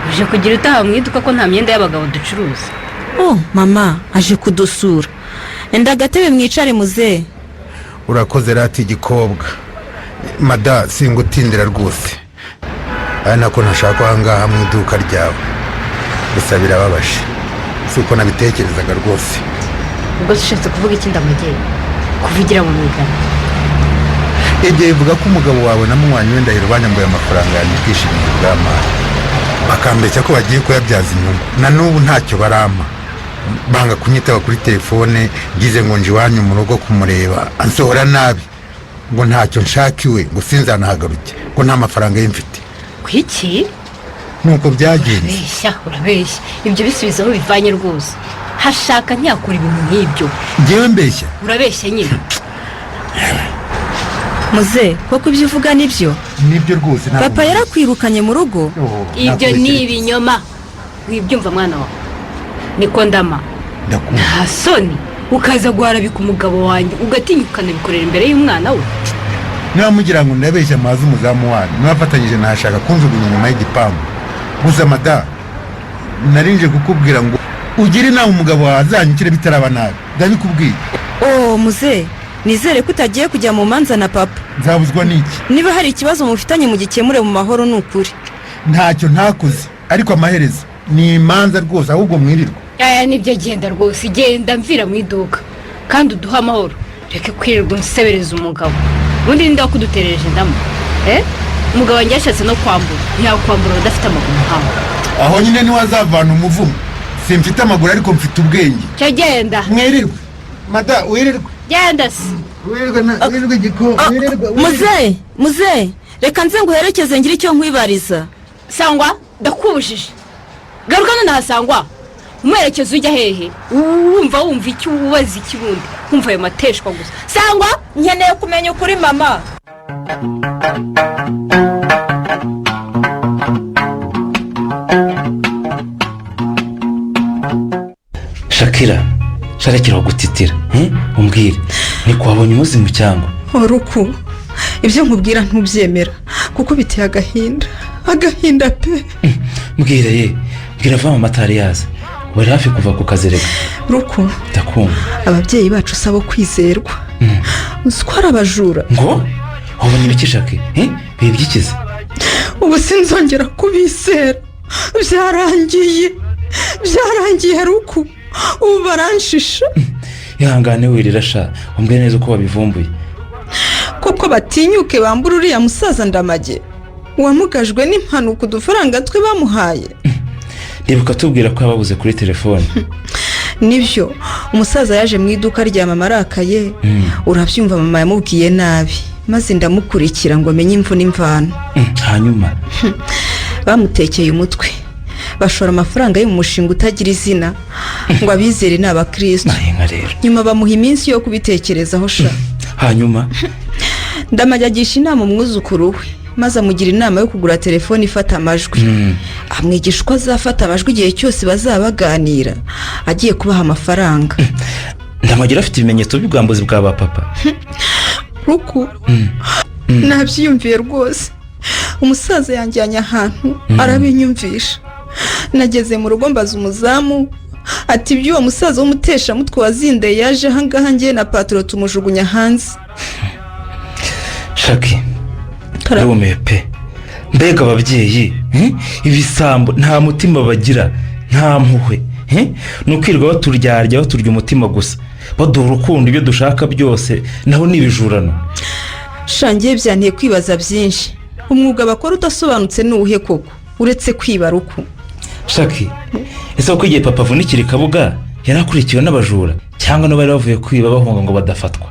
uje kugira utaha mu iduka ko nta myenda y'abagabo ducuruza? Oh mama, aje kudusura. Enda agatebe mwicare muze. Urakoze rati igikobwa. Mada, singutindira rwose, ari nako ntashaka ahangaha mu iduka ryawe, gusa birababaje, si uko nabitekerezaga rwose. Ubwo se ushatse kuvuga iki ndamugeye kuvugira mu migani? Ibyo bivuga ko umugabo wawe na munywanyi we Ndahiro banyambuye amafaranga yanjye ubwishingizi bw'amazi, bakambeshya ko bagiye kuyabyaza inyungu. Na n'ubu ntacyo barampa, banga kunyitaba kuri telefone. Ngize ngo nje iwanyu mu rugo kumureba, ansohora nabi ngo ntacyo nshaka iwe, ngo sinzanahagaruke, ngo nta mafaranga ye mfite. Kwiki? Nuko byagenze. Urabeshya, urabeshya. Ibyo bisubizo aho bivanye rwose, Hashaka ntiyakora ibintu nk'ibyo. Ngewe mbeshya? Urabeshya nyine. Muze, koko ibyo uvuga nibyo? Nibyo rwose, ntabwo. Papa yarakwirukanye mu rugo? Oh, Ibyo ni nakubeshyera. ibinyoma, wibyumva mwana wawe. Niko ndama? Ndakumva. Nta soni, ukaza guharabika umugabo wanjye, ugatinyuka ukanabikorera imbere y'umwana we? Niba mugira ngo ndabeshya, amazi umuzamu wanyu mwafatanyije ntashaka kunjugunya inyuma y'igipangu. Gusa mada, narinje kukubwira ngo ugire inama umugabo wawe, azanyukire bitaraba nabi, ndabikubwiye. Oh muze, nizere ko utagiye kujya mu manza na papa. Nzabuzwa n'iki? Niba hari ikibazo mufitanye, mugikemure mu mahoro, ni ukuri. Ntacyo ntakoze, ariko amaherezo ni imanza rwose, ahubwo mwirirwa. Aya nibyo, genda rwose, genda, mvira mu iduka kandi uduhe amahoro. Reke kwirirwa unsebereza umugabo. Ubundi ninde wakuduterereje ndamu? Eh, umugabo wanjye yashatse no kwambura, ntiyakwambura udafite amaguru nkawe. Aho nyine niwe azavana umuvumo. Simfite amaguru, ariko mfite ubwenge. Cyo genda. Mwirirwe mada, wirirwe. Genda se. Wirirwe wirirwe igiko wirirwe. Muze, muze, reka nze nguherekeze, ngire icyo nkwibariza. Sangwa, ndakubujije, garuka nonaha. Sangwa, umwerekezo ujya hehe? Wumva icyo ubaza iki bundi? Wumva ayo mateshwa gusa, Sangwa. Nkeneye kumenya ukuri, mama. Shakira, sharekera gutitira, umbwire, niko wabonye umuzimu cyangwa? Ruku, ibyo nkubwira ntubyemera kuko biteye agahinda, agahinda pe. Mbwira ye, mbwira va mu matari yaza, wari hafi kuva ku kazi reka. Ruku. Ndakumva. Ababyeyi bacu sabo kwizerwa, uzi ko ari abajura? Ngo wabonye ibiki, Shaki? Biba byikize? Ubu sinzongera kubizera, byarangiye, byarangiye Ruku, ubu baranshisha. Ihangane, wirira sha, umbwire neza uko wabivumbuye. Koko batinyuke bambura uriya musaza Ndamage wamugajwe n'impanuka udufaranga twe bamuhaye? Ndibuka tubwira ko yababuze kuri telefone. Nibyo, umusaza yaje mu iduka rya mama arakaye, urabyumva, mama yamubwiye nabi, maze ndamukurikira ngo amenye imvu n'imvano. Hanyuma? Bamutekeye umutwe, bashora amafaranga ye mu mushinga utagira izina, ngo abizere ni abakristo. Nahinga rero. Nyuma bamuha iminsi yo kubitekerezaho sha. Hanyuma? Ndamage agisha inama umwuzukuru we, maze amugira inama yo kugura telefone ifata amajwi, amwigisha uko azafata amajwi igihe cyose bazaba baganira agiye kubaha amafaranga. Ndamagira afite ibimenyetso by'ubwambuzi bwa ba papa. Ruku, nabyiyumviye rwose, umusaza yanjyanye ahantu arabinyumvisha. Nageze mu rugo mbaza umuzamu, ati iby'uwo musaza w'umuteshamutwe wazindeye yaje ahangaha, ngewe na patoro tumujugunya hanze. Shaki, ndumiwe pe. Mbega ababyeyi, ibisambo, nta mutima bagira, nta mpuhwe, Ni ukwirirwa baturyarya, baturya umutima gusa, baduha urukundo, ibyo dushaka byose naho ni ibijurano. Shangiye, byanteye kwibaza byinshi. Umwuga bakora udasobanutse ni uwuhe koko, uretse kwiba, Ruku? Shaki, ese ko igihe papa avunikira i Kabuga yari akurikiwe n'abajura, cyangwa n'abari bavuye kwiba bahunga ngo badafatwa?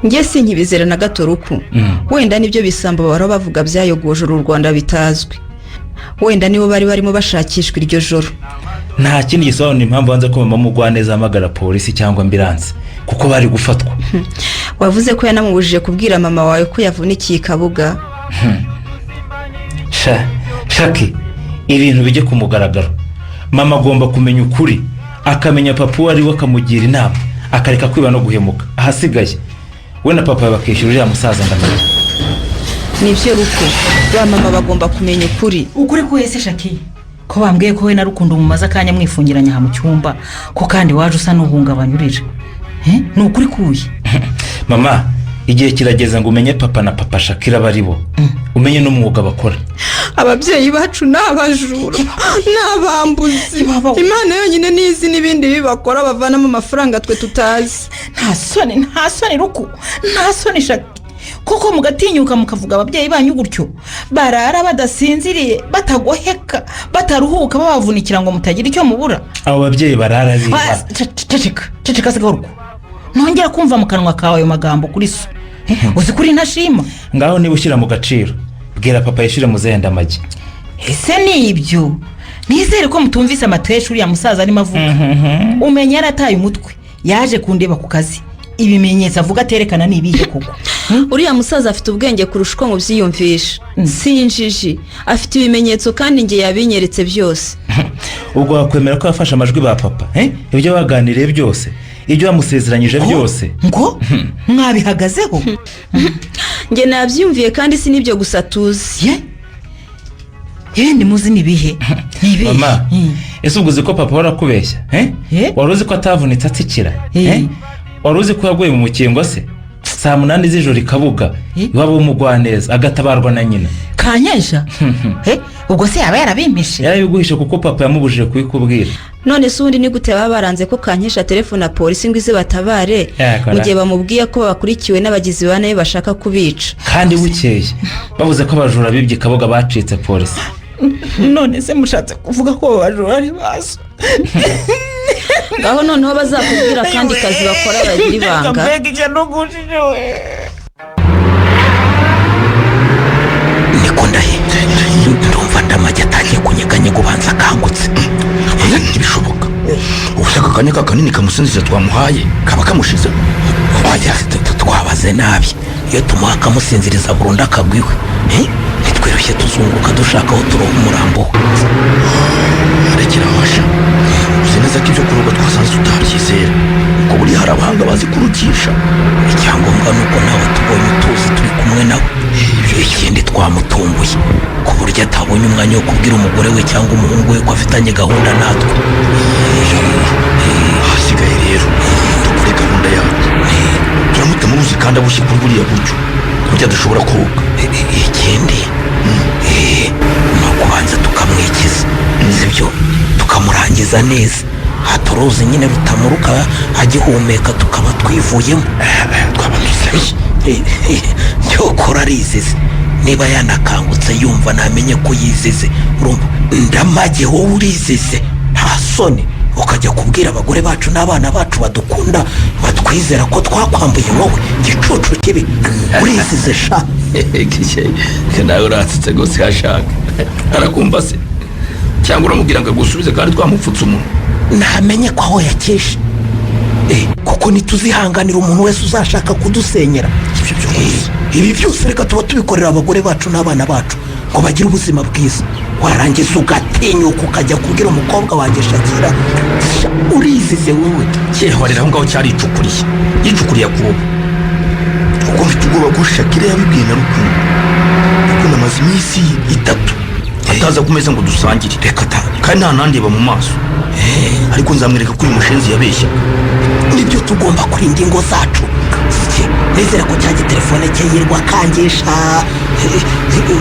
Njye sinkibizera na gato, Ruku. Wenda nibyo bisambo bahora bavuga byayogoje uru Rwanda bitazwi, wenda nibo bari barimo bashakishwa iryo joro. Nta kindi gisobanura impamvu banze ko mama Mugwaneza ahamagara polisi cyangwa ambulance, kuko bari gufatwa. Wavuze ko yanamubujije kubwira mama wawe ko yavunikiye i Kabuga. Sha Shaki, ibintu bijye ku mugaragaro. Mama agomba kumenya ukuri, akamenya papa uwo ari we, akamugira inama akareka kwiba no guhemuka. Ahasigaye we na papa bakishyura uriya musaza Ndamage. Nibyo Ruku, ba mama bagomba kumenya ukuri. Ukuri kuhe se, Shaki? Ko bambwiye ko we na Rukundo mumaze akanya mwifungiranye aha mu cyumba, ko kandi waje usa n'uhungabanya urira? Eh, ni ukuri kuye? Mama, igihe kirageze ngo umenye papa na papa Shakira bari bo, umenye n'umwuga bakora. Ababyeyi bacu ni abajura, ni abambuzi. Imana yonyine nizi n'ibindi bibi bakora bavanamo amafaranga twe tutazi. Nta soni, nta soni Ruku, nta soni Shaki. Kuko mugatinyuka mukavuga ababyeyi banyu gutyo, barara badasinziriye, batagoheka, bataruhuka, babavunikira ngo mutagira icyo mubura. Abo babyeyi barara biba. Ceceka, ceceka se garuko, ntongera kumva mu kanwa kawe ayo magambo kuri so. Uzi kuri ntashima. Ngaho niba ushyira mu gaciro, bwira papa yishyure muzehe Ndamage. Ese ni ibyo? Nizere ko mutumvise amatesha uriya musaza arimo avuga. Umenya yarataye umutwe, yaje kundeba ku kazi. Ibimenyetso avuga aterekana ni ibihe koko? Uriya musaza afite ubwenge kurusha uko mubyiyumvisha. Si injiji, afite ibimenyetso kandi njye yabinyeretse byose. Ubwo wakwemera ko yafashe amajwi ba papa, eh? Ibyo baganiriye byose, ibyo bamusezeranyije byose. Ngo mwabihagazeho? Njye nabyiyumviye, kandi si n'ibyo gusa tuzi. Ye, muzi ni ibihe? Ni ibihe? Mama, ese ubwo uzi ko papa warakubeshya, eh? Wari uzi ko atavunitse atsikira, eh? Wari uzi ko yaguye mu mukingo se saa 8 z'ijoro ikabuga iwabo w'umugwaneza, agatabarwa na nyina? Kankesha? Ubwo se yaba yarabimpishe? Yarabiguhishe kuko papa yamubujije kubikubwira. None se ubundi ni gute baba baranze ko Kankesha telefone na polisi ngo ize batabare, mu gihe bamubwiye ko bakurikiwe n'abagizi ba nabi bashaka kubica? Kandi bukeye bavuze ko abajura bibye ikabuga bacitse polisi. None se mushatse kuvuga ko abajura ari bazo? Ngaho noneho bazakubwira akandi kazi bakora bagira ibanga. Mbega icyo nugushije we! Niko ndahe, ndumva Ndamage atangiye kunyeganyega, ubanza akangutse. Ntibishoboka, ubu aka kanya kanini kamusinziriza twamuhaye kaba kamushize. Oya, twabaze nabi. Iyo tumuha akamusinziriza burundu akagwa iwe. Ntitwirushye tuzunguruka dushaka aho turoha umurambo we. Rekera washa, uzi neza ko ibyo kuroga twasanze tutabyizera, kuko buriya hari abahanga bazi kurukisha. Icyangombwa ni uko nawe tubonye utuzi turi kumwe nawe. Ikindi, twamutunguye ku buryo atabonye umwanya wo kubwira umugore we cyangwa umuhungu we ko afitanye gahunda natwe. Ahasigaye rero dukore gahunda yacu. Turamuta muruzi kandi aboshye kuri buriya buryo, ku buryo adashobora koga. Ikindi ni ukubanza tukamwikiza, sibyo? Tukamurangiza neza, haturuzi nyine rutamuruka agihumeka, tukaba twivuyemo. Twaba dusabiye. Cyokora arizize. Niba yanakangutse yumva, namenye ko yizize. Urumva Ndamage, wowe urizize, nta soni, ukajya kubwira abagore bacu n'abana bacu badukunda, batwizera ko twakwambuye? Wowe gicucu kibi, urizize sha! Nawe uransitse rwose. Yashaka arakumva se, cyangwa uramubwira ngo agusubize kandi twamupfutse umunwa? Ntamenye ko aho yakeshe, kuko ntituzihanganira umuntu wese uzashaka kudusenyera. Ibi byose reka tuba tubikorera abagore bacu n'abana bacu ngo bagire ubuzima bwiza, warangiza ugatinyuka ukajya kubwira umukobwa wanjye Shakira? Sha, urizize wowe! Cyehorera aho ngaho, cyaricukuriye, yicukuriye akuba, kuko mfite ubwoba ko Shakira yabibwiye na Rukundo, kuko namaze iminsi 3 ataza ku meza ngo dusangire. Reka ta! Kandi nta nandeba mu maso, ariko nzamwereka ko uyu mushenzi yabeshyaga. Nibyo, tugomba kurinda ingo zacu. Nizere ko cya gitelefone cye yirwa akangisha.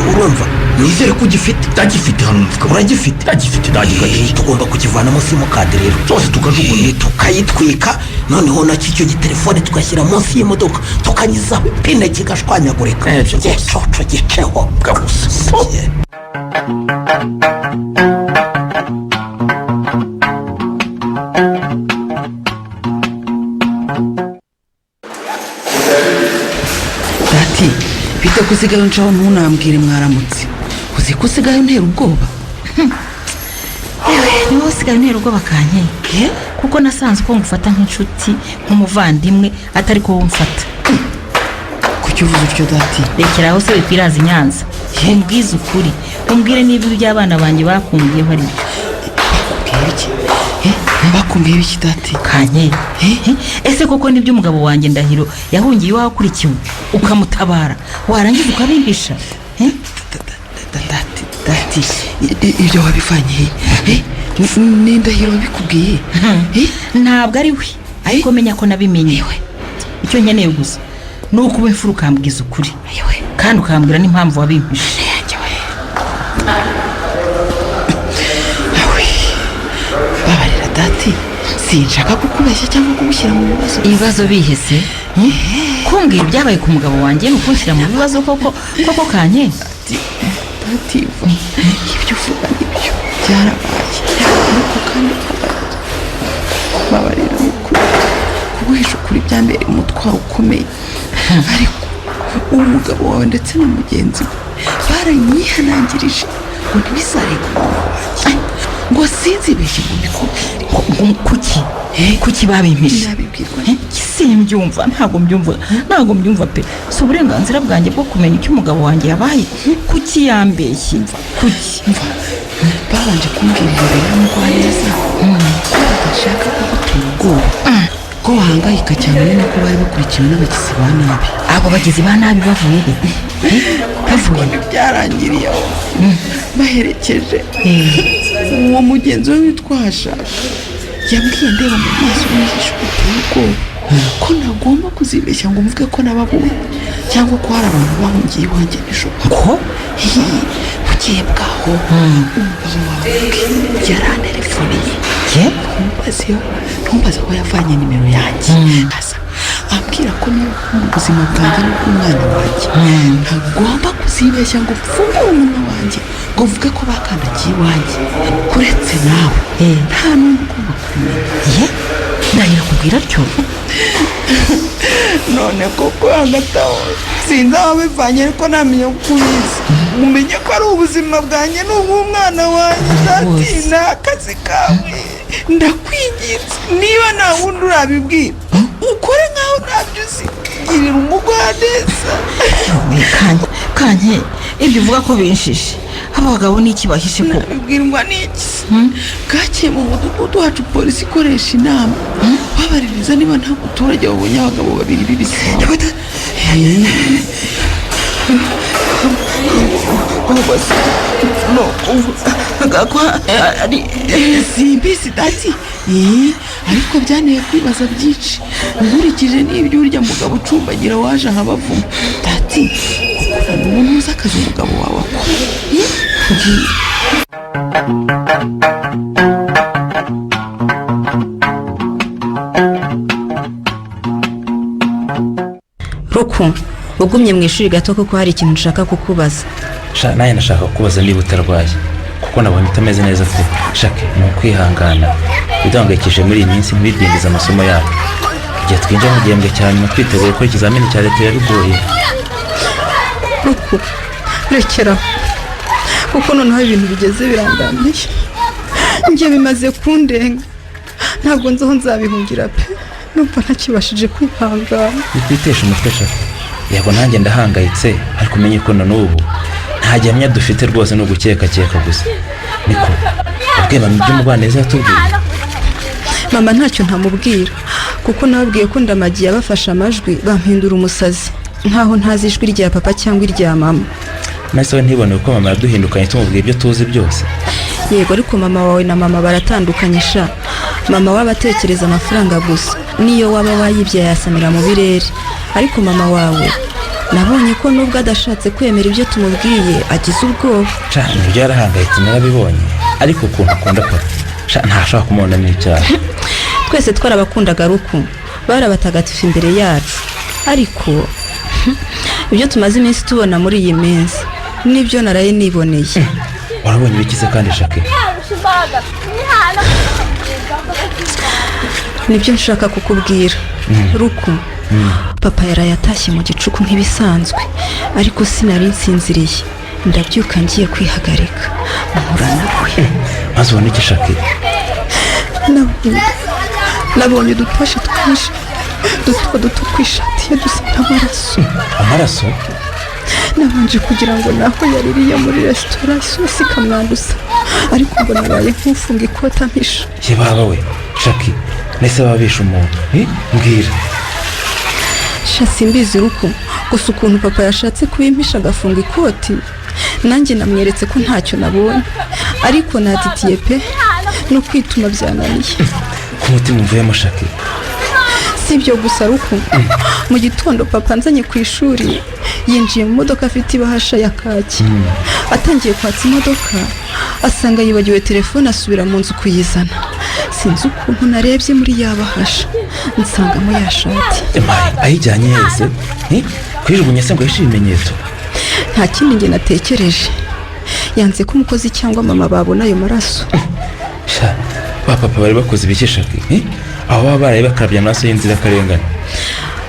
Urumva, nizere ko ugifite. Ndagifite hano mu mufuka. Uragifite? Ndagifite, ndagifite. Tugomba kukivanamo simukadi rero. Zose tukajugunya. Tukayitwika, noneho nacyo icyo gitelefone tugashyira munsi y'imodoka, tukanyuzaho ipine kigashwanyagurika. Ibyo rwose. Gicoco giceho. Bwa gusa. Dati, bite ko usigaye uncaho ntunambwire mwaramutse? Uzi ko usigaye untera ubwoba? Yewe, ni wowe usigaye untera ubwoba Kankeye, kuko nasanze uko ngufata nk'inshuti, nk'umuvandimwe, atari ko wowe umfata. Kuki uvuze utyo, dati? Rekera aho se, wikwiraza i Nyanza. Umbwize ukuri, umbwire niba iby'abana banjye bakumbwiyeho ari byo. Bakubwiye iki? Bakumbwiye iki, dati? Kankeye, ese koko nibyo umugabo wanjye Ndahiro yahungiye iwawe akurikiwe, ukamutabara, warangiza ukabimpisha? Dati, dati, ibyo wabivanye he? Ni Ndahiro wabikubwiye? Ntabwo ari we, ariko menya ko nabimenye. Icyo nkeneye gusa ni ukuba imfura, ukambwiza ukuri kandi ukambwira n'impamvu wabimpishe. Babarira dati, sinshaka kukubeshya cyangwa kugushyira mu bibazo. Ibibazo bihese? Kumbwira ibyabaye ku mugabo wanjye ni ukunshyira mu bibazo koko koko kanye? Dativa, ibyo uvuga nibyo byarabaye, ariko kandi babarira mukuru kuguhisha ukuri byambereye umutwaro ukomeye, ariko uwo mugabo wawe ndetse na mugenzi we baranyihanangirije ngo ntibizarenge umunwa wanjye, ngo sinzibeshye ngo mbikubwire. Kuki kuki babimpishe? Nabibwirwa. Simbyumva, ntabwo mbyumva, ntabwo mbyumva pe. Si uburenganzira bwanjye bwo kumenya icyo umugabo wanjye yabaye? Kuki yambeshye? Kuki? Babanje kumbwirira imbere y'umugwaneza ko badashaka kugutera ubwoba, ko bahangayika cyane, ni nako bari bakurikiwe n'abagizi ba nabi. Abo bagizi ba nabi bavuye he? Bavuye Byarangiriye aho baherekeje uwo mugenzi we witwa Hashaka. Yambwiye ndeba mu maso n'ijisho biteye ubwoba ko ntagomba kuzibeshya ngo mvuge ko nababonye cyangwa ko hari abantu bahungiye iwanjye nijoro. Ko Bukeye bwaho umugabo wawe yarantelefoniye, ntumbaze aho yavanye nimero yanjye, aza ambwira ko niba nkunda ubuzima bwanjye n'ubw'umwana wanjye ntagomba kuzibeshya ngo mfungure umunwa wanjye ngo mvuge ko bakandagiye iwanjye, kuretse nawe nta n'undi ugomba kubimenya. Ndahira kubwira atyo? None koko hagati aho sinzi aho bivanye, ariko ntamenya ko ubizi, umenye ko ari ubuzima bwanjye n'ubw'umwana wanjye. Ndatinda akazi kawe, ndakwinginze, niba nta wundi urabibwira ukore nkaho ntabyo uzi, girira umugwaneza. Kanye, kanye, ibyo uvuga ko binshishe, aba bagabo ni iki bahishe koko? Nabibwirwa n'iki? Bwakeye mu mudugudu wacu polisi ikoresha inama, babaririza niba nta muturage wabonye abagabo babiri b'ibisambo. Simbizi dati, ariko byanteye kwibaza byinshi nkurikije n'ibyo urya mugabo ucumbagira waje ahabavuma dati, kuko na n'ubu ntuzi akazi umugabo wawe akora. Mbwira. Ruku, ugumye mu ishuri gato kuko hari ikintu nshaka kukubaza. Sha, nawe nashaka kukubaza niba utarwaye, kuko nabonye utameze neza pe. Shake, ni ukwihangana, ibiduhangayikishije muri iyi minsi ntibidindize amasomo yacu. Igihe twinjira mu gihembwe cya nyuma twiteguye gukora ikizamini cya leta biba bigoye. Ruku, rekeraho, kuko noneho ibintu bigeze birandambiye, njye bimaze kundenga, ntabwo nzi aho nzabihungira pe, numva ntakibashije kwihangana. Bikwitesha umutwe shaka, yego nanjye ndahangayitse, ariko umenye ko na n'ubu nta gihamya dufite rwose, ni ugukekakeka gusa. Niko ubwe mama ibyo umugwaneza yatubwiye? Mama ntacyo ntamubwira, kuko nababwiye ko Ndamagi yabafashe amajwi bampindura umusazi, nkaho ntazi ijwi rya papa cyangwa irya mama. Nahise we ntibone uko mama yaduhindukanye tumubwiye ibyo tuzi byose. Yego, ariko mama wawe na mama baratandukanye sha. Mama waba atekereza amafaranga gusa, niyo waba wayibye yayasamira mu birere, ariko mama wawe nabonye ko nubwo adashatse kwemera ibyo tumubwiye agize ubwoba. Sha, nibyo yarahangayitse narabibonye, ariko ukuntu akunda papa sha, ntashobora kumubonamo icyaha. Twese twarabakundaga Ruku, bari abatagatifu imbere yacu, ariko ibyo tumaze iminsi tubona muri iyi minsi nibyo naraye niboneye. Warabonye ibikize kandi shake? Nibyo nshaka kukubwira Ruku. Papa yaraye atashye mu gicuku nk'ibisanzwe, ariko sinari nsinziriye, ndabyuka ngiye kwihagarika mpura nawe. Maze ubona iki shake? Nabonye udutashe twinshi duto duto ku ishati ye dusa n'amaraso. Amaraso? Nabanje kugira ngo naho yaririye muri resitora isosi ikamwanduza, ariko mbona abaye nk'ufunga ikota mpisha. Ye baba we shaki, nese baba bishe umuntu? Mbwira. Sha, simbizi Ruku, gusa ukuntu papa yashatse kubimpisha agafunga ikoti, nanjye namweretse ko ntacyo nabonye, ariko natitiye pe, no kwituma byananiye. Ku mutima umvuyemo shaki. Si ibyo gusa Ruku, mu gitondo papa nzanye ku ishuri yinjiye mu modoka afite ibahasha ya kaki, atangiye kwatsa imodoka asanga yibagiwe telefone, asubira mu nzu kuyizana. Sinzi ukuntu narebye muri yabahasha nsangamo ya shati. Ayijyanye yese kwijugunya se ngo yishe ibimenyetso? Nta kindi njye natekereje, yanze ko umukozi cyangwa mama babona ayo maraso. Sha, ba papa bari bakoze ibikeshaki, aho baba baraye bakarabya amaraso y'inzirakarengane.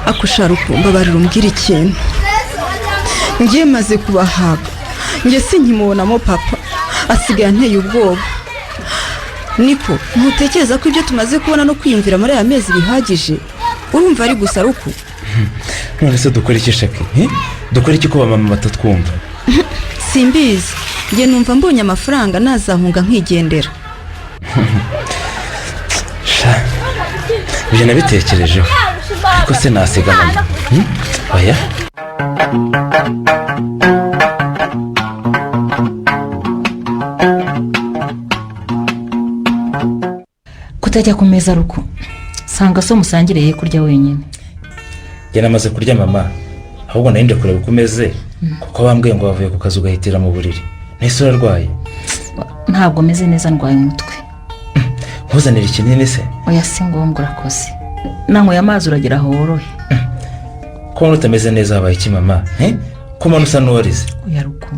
Akushara ukumva barira umbwira ikintu. Ngiye maze kubahaga, njye sinkimubonamo papa, asigaye anteye ubwoba. Niko ntutekereza ko ibyo tumaze kubona no kwiyumvira muri aya mezi bihagije? Urumva ari gusa ruku. None se dukora iki Shaki? Dukora iki ko ba mama batatwumva? Simbizi, njye numva mbonye amafaranga nazahunga nkigendera. Sha, ibyo nabitekerejeho, ariko se nasiga mama? Oya. Kutajya ku meza ruko, sanga so musangire ye kurya wenyine. Njye namaze kurya mama, ahubwo nari nje kureba uko umeze, kuko bambwiye ngo bavuye ku kazi ugahitira mu buriri. Nahise urarwaye? Ntabwo meze neza, ndwaye umutwe. Nkuzanira ikinini se? Oya si ngombwa, urakoze. Nanyweye amazi uragera aho worohe. Ko mbona utameze neza habaye iki mama? Ko mbona usa n'uwarize? Oya ruko,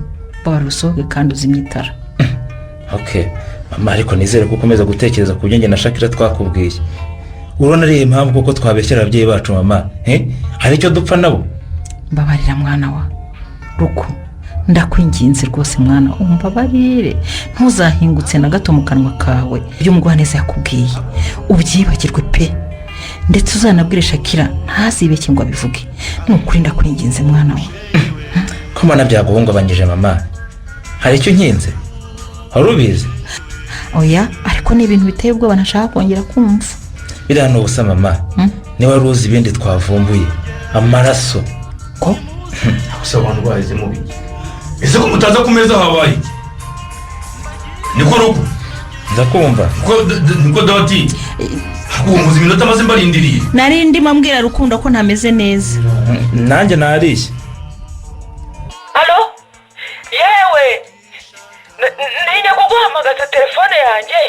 babara usohoke kandi uzimye itara. Okay mama, ariko nizere ko ukomeza gutekereza ku byo njye na Shakira twakubwiye. Urabona ari impamvu kuko twabeshyera ababyeyi bacu mama? Hari icyo dupfa nabo? Mbabarira mwana wa ruko, ndakwinginze rwose mwana, umbabarire, ntuzahingutse na gato mu kanwa kawe ibyo Umugwaneza yakubwiye, ubyibagirwe pe. Ndetse uzanabwire Shakira ntazibeshye ngo abivuge. Ni ukuri ndakwinginze mwana wa. Ko mbona byaguhungabanyije mama, hari icyo nkinze? Wari ubizi? Oya, ariko ni ibintu biteye ubwoba ntashaka kongera kumva. Biriya ni ubusa mama, niba wari uzi ibindi twavumbuye, amaraso. Ko gusa abantu baheze mu biki? Ese ko mutaza ku meza habaye iki? Niko ruko ndakumva. Niko dati, ubu iminota maze mbarindiriye. Nari ndimo mbwira Rukundo ko ntameze neza. Nanjye nariye. Alo, yewe ntinya kuguhamagaza telefone yanjye,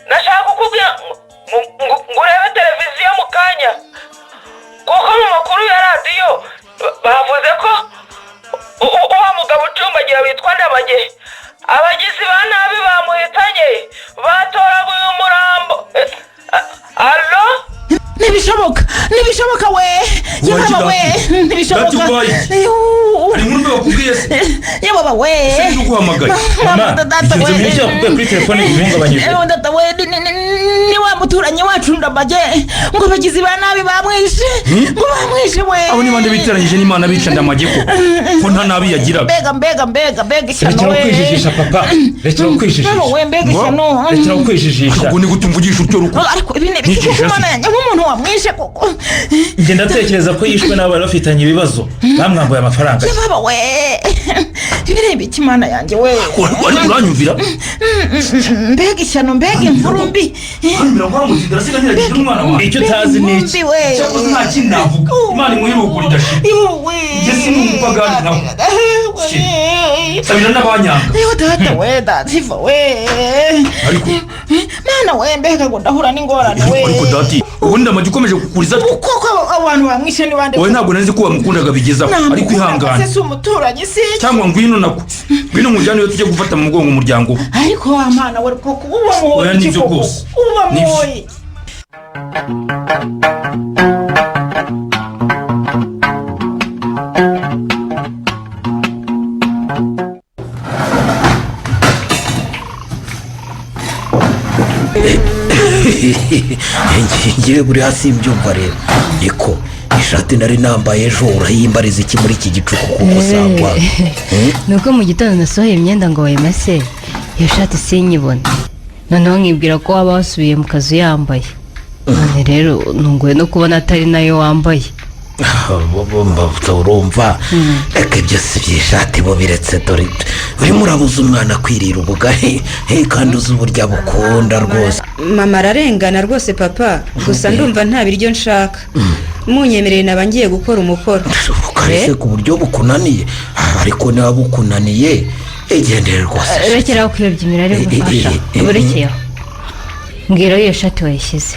nashaka kukubwira ngo urebe televiziyo mu kanya, kuko mu makuru ya radiyo bavuze ko uwa mugabo ucumbagira witwa Ndamage abagizi ba nabi bamuhitanye, batoraguye umurambo. Alo, ntibishoboka, ntibishoboka we, yababa we, ntibishoboka. Hari inkuru mbi bakubwiye se? Yababa we, se ntuguhamagaye mama, ikintu ibyo yakubwiye kuri telefone bihungabanyije. Data we, ni wa muturanyi wacu Ndamage, ngo abagizi ba nabi bamwishe, ngo bamwishe we. Abo ni bande biteranyije n'Imana bica Ndamage ko ko nta nabi yagiraga? Mbega mbega mbega mbega ishyano we. Rekera kwijijisha papa, rekera kwijijisha. We mbega ishyano. Rekera kwijijisha. Ubwo ni gute umvugisha utyo ruko? Ariko ibi ni ibiki kuko Imana yanjye nk'umuntu wamwishe koko. Njye ndatekereza ko yishwe n'abo bari bafitanye ibibazo, bamwambuye amafaranga. Yababa we, ibi ni ibiki Imana yanjye we. Uranyumvira? Mbega ishyano, mbega inkuru mbi. Icyo utazi ni iki? Cyakoze nta kindi navuga, Imana imuhe idashira. Njye si n'umupagani nawe, sabira n'abanyanga. Yewe data we, data we, ariko mana we, mbega ngo ndahura n'ingorane we. Ariko dati, ubundi Ndamage ukomeje kukuriza kuko abantu bamwishe ni bande? Wowe ntabwo nari ko wamukundaga bigezaho, ariko ihangane. Se umuturanyi si cyangwa ngwino nako, ngwino nkujyane iyo tujye gufata mu mugongo umuryango we. Ariko wa mwana we koko uba muhoye. Oya nibyo rwose, uba muhoye. Ngiye buri hasi mbyumva rero. Niko ishati nari nambaye ejo urayimbariza iki muri iki gicuku kuko sangwa? Nuko mu gitondo nasohoye imyenda ngo bayimese, iyo shati sinyibone, noneho nkibwira ko waba wasubiye mu kazi yambaye. None rero ntunguwe no kubona atari nayo wambaye. Urumva reka ibyo si by'ishati bo biretse, dore urimo urabuza umwana kwirira ubugari kandi uzi uburyo abukunda rwose. Mama ararengana rwose papa, gusa ndumva nta biryo nshaka. Munyemerere naba ngiye gukora umukoro. Ukarese ku buryo bukunaniye, ariko niba bukunaniye igendere rwose. Rekeraho kuyobya imirare gufasha, burekeyeho. Mbwira aho iyo shati wayishyize.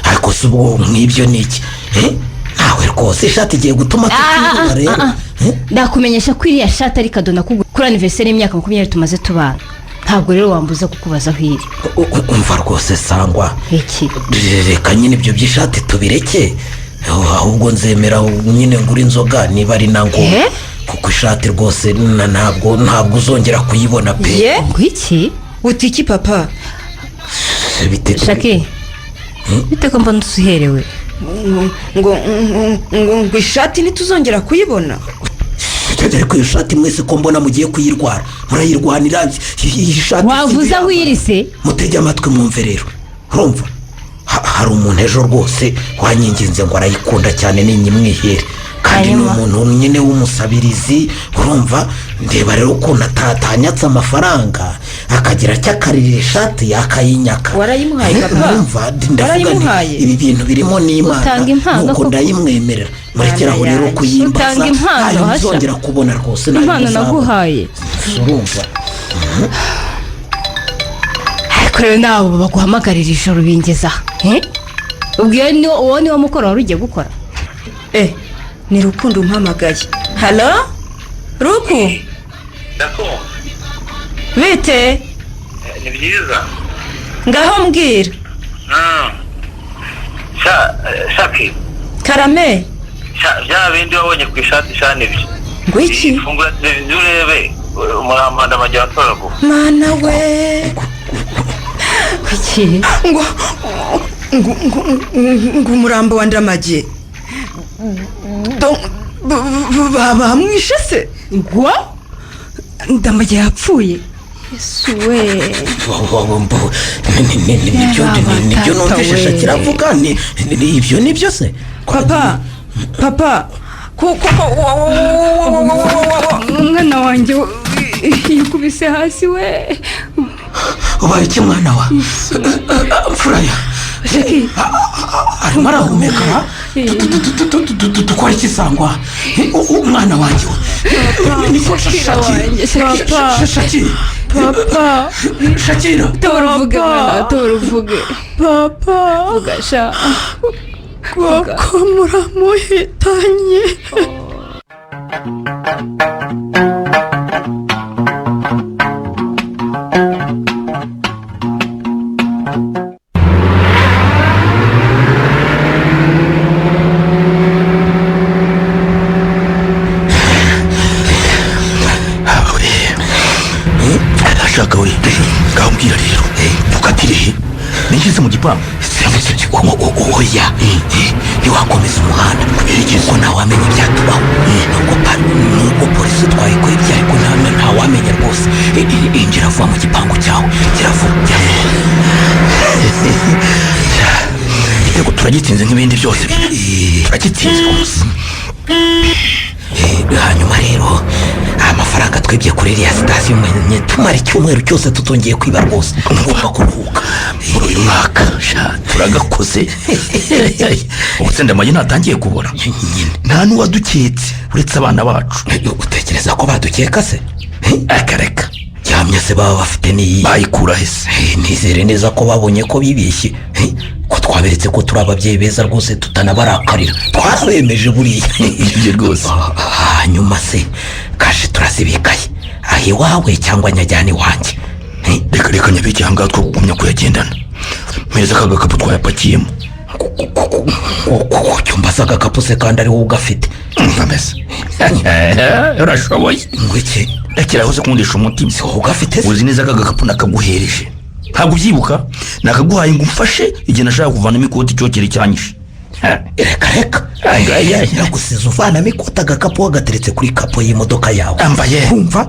Ariko si ubwo nk'ibyo ni iki? Nawe rwose ishati igiye gutuma tutirura rero. Ndakumenyesha ko iriya shati ari kado nakugura kuri aniveriseri y'imyaka 20 tumaze tubana. Ntabwo rero wambuza kukubaza aho iri. Umva rwose Sangwa, iki reka nyine ibyo by'ishati tubireke, ahubwo nzemera nyine ngura inzoga niba ari na ngombwa, kuko ishati rwose ntabwo uzongera kuyibona pe. Ngwiki uti iki papa? Shaki, bite ko mbona usuherewe? Ngo ngo ishati ntituzongera kuyibona. Ariko iyo shati mwese ko mbona mugiye kuyirwara, murayirwanira iyi shati. Wavuze aho iri se? Mutege amatwi mwumve rero. Urumva hari umuntu ejo rwose wanyinginze ngo arayikunda cyane ninyimwihere, kandi ni umuntu nyine w'umusabirizi. Urumva ndeba rero ukuntu atatanyatse amafaranga akagira icyo akarira ishati yakayinyaka. Warayimuhaye papa? Urumva ndavuga nti ibi bintu birimo n'Imana, nuko ndayimwemerera. Murekeraho rero kuyimbaza, ntayo muzongera kubona rwose. Impano naguhaye. Urumva ariko rero nabo baguhamagarira ijoro bingeza. Ubwo uwo niwo mukoro wari ugiye gukora. Ni Rukundo umpamagaye. Halo Ruku? Ndakumva. Bite? Ni byiza. Ngaho mbwira. Shaki. Karame. Bya bindi wabonye ku ishati shani ibyo. Ngwiki? Fungura televiziyo urebe umurambo Ndamage watoraguwe. Mana we. Kuki? Ngo ngo umurambo wa Ndamage. Bamwishe se? Ngo Ndamage yapfuye? Yesu we. Nibyo numvise Shakira avuga, ibyo nibyo se? Papa, papa, kuko umwana wanjye yikubise hasi we. Ubaye iki mwana wa? Mfuraya. Arimo arahumeka. Dukora iki Sangwa? Umwana wanjye niko Shakira. Shakira. Papa. Shakira. Tora uvuge mwana, tora uvuge. Papa. Vuga sha. Kuko muramuhitanye. Shaka we, ngaho mbwira rero tukatire ninjize mu gipangu. Oya, ntiwakomeza umuhanda kuko ntawamenya ibyatubaho. Nubwo polisi twayikwebye ariko ntawamenya rwose. Injira vuba mu gipangu cyawe, injira vuba. Igitego turagitsinze nk'ibindi byose, turagitsinze rwose. Hanyuma rero amafaranga twibye kuri iriya sitasiyo tumara icyumweru cyose tutongeye kwiba rwose. Tugomba kuruhuka muri uyu mwaka turagakoze. Ubuse Ndamage ntatangiye kubora, nta n'uwaduketse uretse abana bacu. Utekereza ko badukeka se? Akareka gihamya se baba bafite n'iyi bayikura hese? Nizere neza ko babonye ko bibeshye, ko twaberetse ko turi ababyeyi beza rwose, tutanabarakarira, twarabemeje buriya. Ibyo rwose. Hanyuma se kashe turazibikaye aho iwawe cyangwa nyajyana iwanjye? Reka reka nyabike ahangaha two kugumya kuyagendana. Mpereza aka gakapu twayapakiyemo. Cyumba se agakapu se kandi ari wowe ugafite? Ameze urashoboye. Ngwiki? Rekera aho se kundisha umutima. Si wowe ugafite se? Uzi neza aka gakapu nakaguhereje, ntabwo ubyibuka? Nakaguhaye ngo umfashe igihe nashaka kuvanamo ikoti icyokere cyanyishe. Reka reka, nagusize uvanamo ikoti agakapu wagateretse kuri kapo y'imodoka yawe. Ambaye. Kumva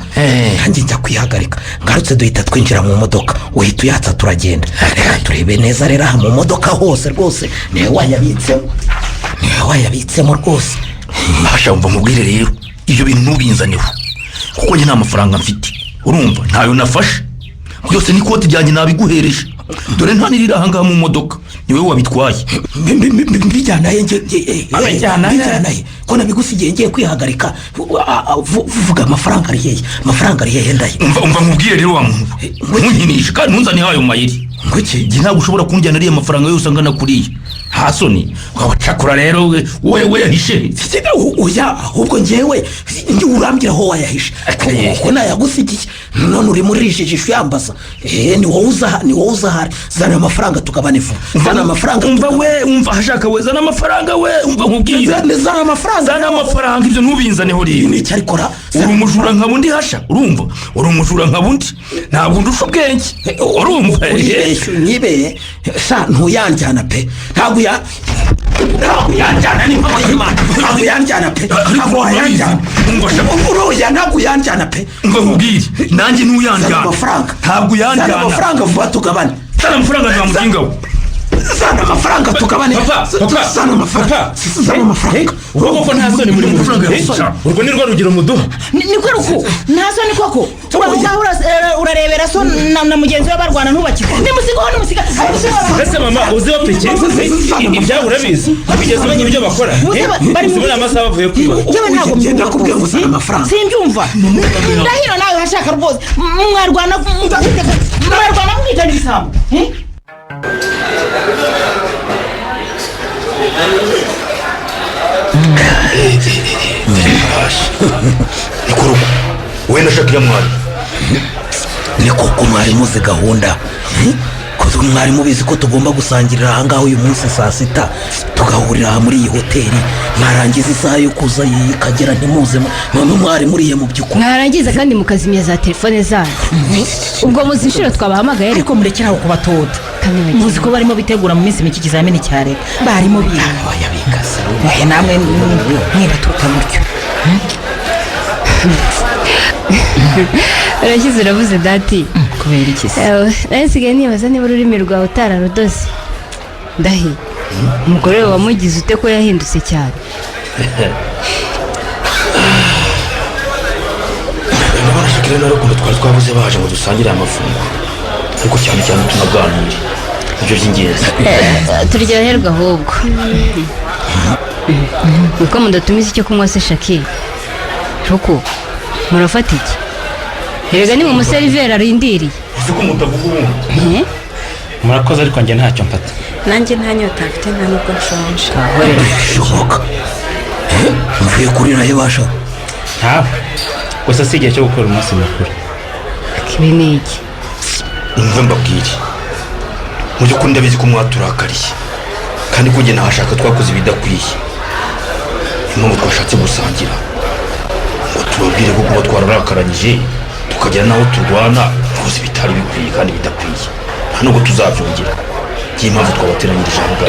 nanjye njya kwihagarika, ngarutse duhita twinjira mu modoka, uhita uyatsa turagenda. Reka turebe neza rero aha mu modoka hose rwose niwe wayabitsemo, niwe wayabitsemo rwose. Basha mva mubwire rero, ibyo bintu ntubinzaneho kuko njye nta mafaranga mfite. Urumva ntayo nafashe byose n'ikoti ryanjye nabiguhereje, dore nta n'iriri ahangaha mu modoka Ni wowe wabitwaye. Mbijyana he nge? Abijyana he? Mbijyana he ko nabigusigiye ngiye kwihagarika? Vuga, amafaranga ari hehe? Amafaranga ari hehe ndaye? Umva nkubwire rero wa muntu, ntunkinishe kandi ntunzane ayo mayeri. Ngwiki? Njye ntabwo ushobora kunjyana ariya mafaranga yose angana kuriya, nta soni? Wabacakura rero we yahishe. Oya, ahubwo njyewe njye urambwira aho wayahishe, kuko nayagusigiye none urimo urijijisha uyambaza. Ni wowe uza, ni wowe uza ahari. Zana amafaranga tugabane vuba, zana amafaranga. Umva we, umva hashaka we, zana amafaranga we. Umva nkubwire. Zana amafaranga. Zana amafaranga, ibyo ntubinzaneho rero. Ni icyo arikora. Uri umujura nka bundi hasha, urumva? Uri umujura nka bundi, ntabwo ndusha ubwenge, urumva? Uribeshya unyibeye sha, ntuyanjyana pe, ntabwo uya ntabwo uyanjyana, ni impamo y'Imana, ntabwo uyanjyana pe, ntabwo wayanjyana. Umva sha. Uroya, ntabwo uyanjyana pe. Umva nkubwire, nanjye Zana ntuyanjyana. amafaranga. Ntabwo Zana uyanjyana. amafaranga vuba tugabane. Zana amafaranga, nta muginga we. Zana amafaranga tugabane. Papa, papa, Zana amafaranga. papa. Zana amafaranga. Urwo koko nta soni muri mu urwo ni rwo rugero muduha? Ni ruku, nta soni koko? Uraho ngaho urarebera so na mugenzi we barwana, ntubakize. Nimusigaho, nimusiga. Ese mama, uzi bapfa iki? Ibyabo urabizi, bigeze umenya ibyo bakora? Uzi bari mu Uzi muri amasaha bavuye kwiba? Yewe, ntabwo Ugenda mbyumva kubwira ngo rwose. zana amafaranga. Simbyumva. Ndahiro nawe hashaka rwose, mwarwana mwitana ibisambo, eh? Ni ku rugo wowe na Shakira mwari. Ni koko mwari muzi gahunda? Ko mwari mubizi ko tugomba gusangirira ahangaha uyu munsi saa 6, tugahurira aha muri iyi hoteli, mwarangiza isaha yo kuza ikagera ntimuze, mwari muriye mu by'ukuri? Mwarangiza kandi mukazimya za telefone zanyu. Ubwo muzi inshuro twabahamagaye? Ariko murekere aho kubatota. Muzi ko barimo bitegura mu minsi mike ikizamini cya leta, barimo biga. Oya, bikaze. Oya, namwe mwibatuta mutyo. Urashyize urabuze dati. Kubera iki se? Ewe, nawe nsigaye nibaza niba ururimi rwawe utararudoze. Ndahi umugore wawe wamugize ute ko yahindutse cyane? Ndabona Shakira na Rukundo twari twabuze baje ngo dusangire aya mafunguro, ariko cyane cyane tunaganire, nibyo by'ingenzi. Turyoherwa ahubwo uko mudatumiza icyo kunywa se? Shaki, Ruku, murafata iki? Erega ni mu museriveri arindiriye. Uzi ko mutavuga ubundi? Eh? Murakoze, ariko njye ntacyo mfata. Nanjye nta nyota mfite, nta nubwo nshonje. Bishoboka mvuye kuri nayo basha. Ntawe gusa, si igihe cyo gukora umunsi mukuru. Ibi ni iki? Umve mbabwire, mu by'ukuri ndabizi ko mwaturakariye kandi ko njye nahashaka twakoze ibidakwiye. Impamvu twashatse gusangira ngo tubabwire ko kuba twararakaranyije tukagera n'aho turwana rwose bitari bikwiye kandi bidakwiye, nta nubwo tuzabyongera. Niyo mpamvu twabateranyirije aho ngaho.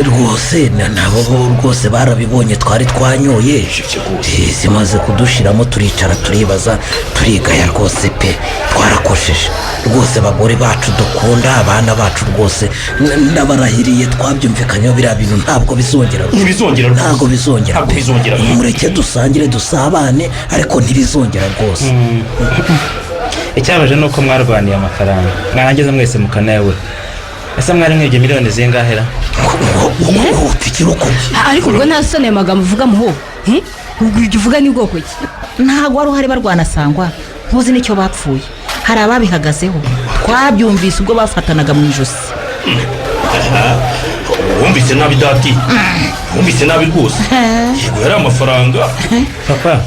Rwose nabo bo rwose barabibonye, twari twanyoye. Ibyo rwose. Zimaze kudushiramo turicara, turibaza, turigaya rwose pe, twarakosheje rwose. Abagore bacu dukunda, abana bacu rwose, ndabarahiriye, twabyumvikanyeho, biriya bintu ntabwo bizongera rwose. Ntibizongera rwose. Ntabwo bizongera Ntabwo pe. bizongera. Mureke dusangire, dusabane, ariko ntibizongera rwose. Icyabaje ni uko mwarwaniye amafaranga, mwarangiza mwese mukanayabura. Ese mwari mwibye miliyoni zingahe ra? Huta ikiruko. Ariko ubwo nta soni ayo magambo uvuga muho? Eh? Ubwo ibyo uvuga ni bwoko ki? Ntabwo wari uhari barwana sangwa, ntuzi n'icyo bapfuye. Hari ababihagazeho, twabyumvise ubwo bafatanaga mu ijosi. Wumvise nabi dati, wumvise nabi rwose. Yego, yari amafaranga. Papa,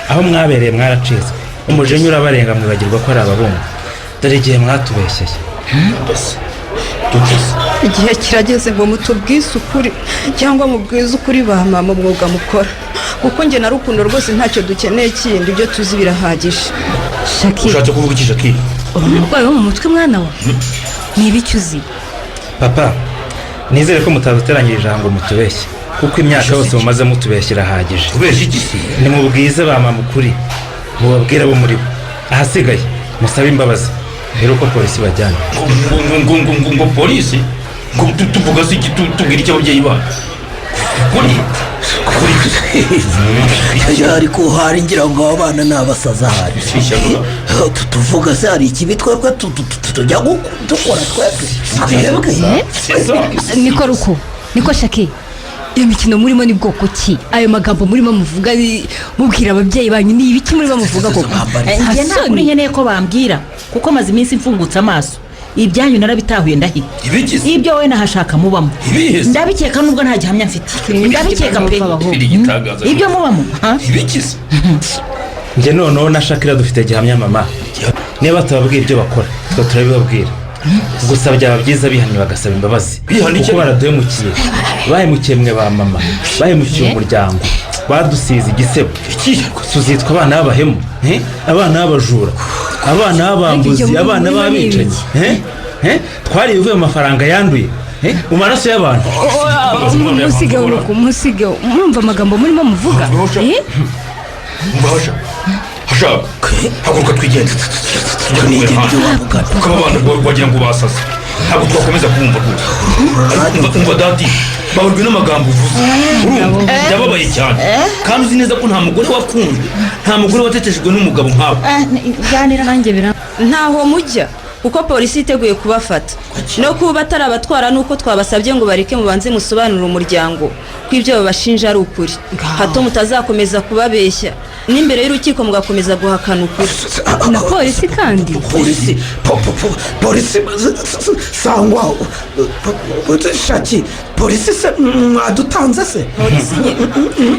aho mwabereye mwaracitswe, umujinya urabarenga, mwibagirwa ko ari ababumva. Dore igihe mwatubeshyeye. Mbese duteze. Igihe kirageze ngo mutubwize ukuri cyangwa mubwize ukuri ba mama umwuga mukora, kuko njye na Rukundo rwose ntacyo dukeneye kindi, ibyo tuzi birahagije. Shaki, Ushatse kuvuga iki, Shakira? uri umurwayi wo mu mutwe mwana wa, ni ibiki uzi? Papa, nizere ko mutaduteranyirije aha ngo mutubeshye, kuko imyaka yose mumaze mutubeshya irahagije. Kubeshya iki se? Nimubwize ba mama ukuri, mubabwire abo muri bo, ahasigaye musabe imbabazi mbere uko polisi bajyana. Ngo ngo ngo ngo ngo polisi ngo tuvuga se iki? Tubwira icyo ababyeyi bacu? Ariko hari ngira ngo abana ni abasaza ahari tuvuga se hari ikibi twebwe tujya dukora twebwe. Niko ruko niko Shaki, iyo mikino murimo ni bwoko ki? Ayo magambo murimo muvuga mubwira ababyeyi banyu ni ibiki murimo muvuga koko? Njye nta kuri nkeneye ko bambwira kuko maze iminsi mfungutse amaso. Ibyanyu narabitahuye ndahi. Ibyo wowe nahashaka mubamo. Ndabikeka nubwo nta gihamya mfite. Ndabikeka pe. Ibyo mubamo. Ibikize. Njye noneho na Shakira dufite gihamya mama. Niba batababwira ibyo bakora, twe turabibabwira. Gusa byaba byiza bihannye bagasaba imbabazi. Kuko baraduhemukiye. Bahemukiye mwe ba mama. Bahemukiye umuryango. Badusize igisebo. Tuzitwa abana b'abahemu, abana b'abajura, abana b'abambuzi, abana b'abicanyi. Twari bivuye mu mafaranga yanduye, mu maraso y'abantu. Musige uruko, musige. Murumva amagambo murimo muvuga? Mbasha. Hashaka. Haguruka twigende. Kuko abantu wagira ngo basaze. Ntabwo twakomeza kumva rwose. Umva dadi, bababwe n'amagambo uvuze. Urumva ndababaye cyane. Kandi uzi neza ko nta mugore wakunzwe, nta mugore wateteshejwe n'umugabo nkawe. Ganira nanjye bira. Ntaho mujya kuko polisi iteguye kubafata. No kuba batarabatwara nuko twabasabye ngo bareke mubanze musobanure umuryango ko ibyo babashinja ari ukuri. Hato mutazakomeza kubabeshya n'imbere y'urukiko mugakomeza guhakana ukuri. Na polisi kandi polisi polisi sangwa Shaki polisi se mwadutanze se polisi.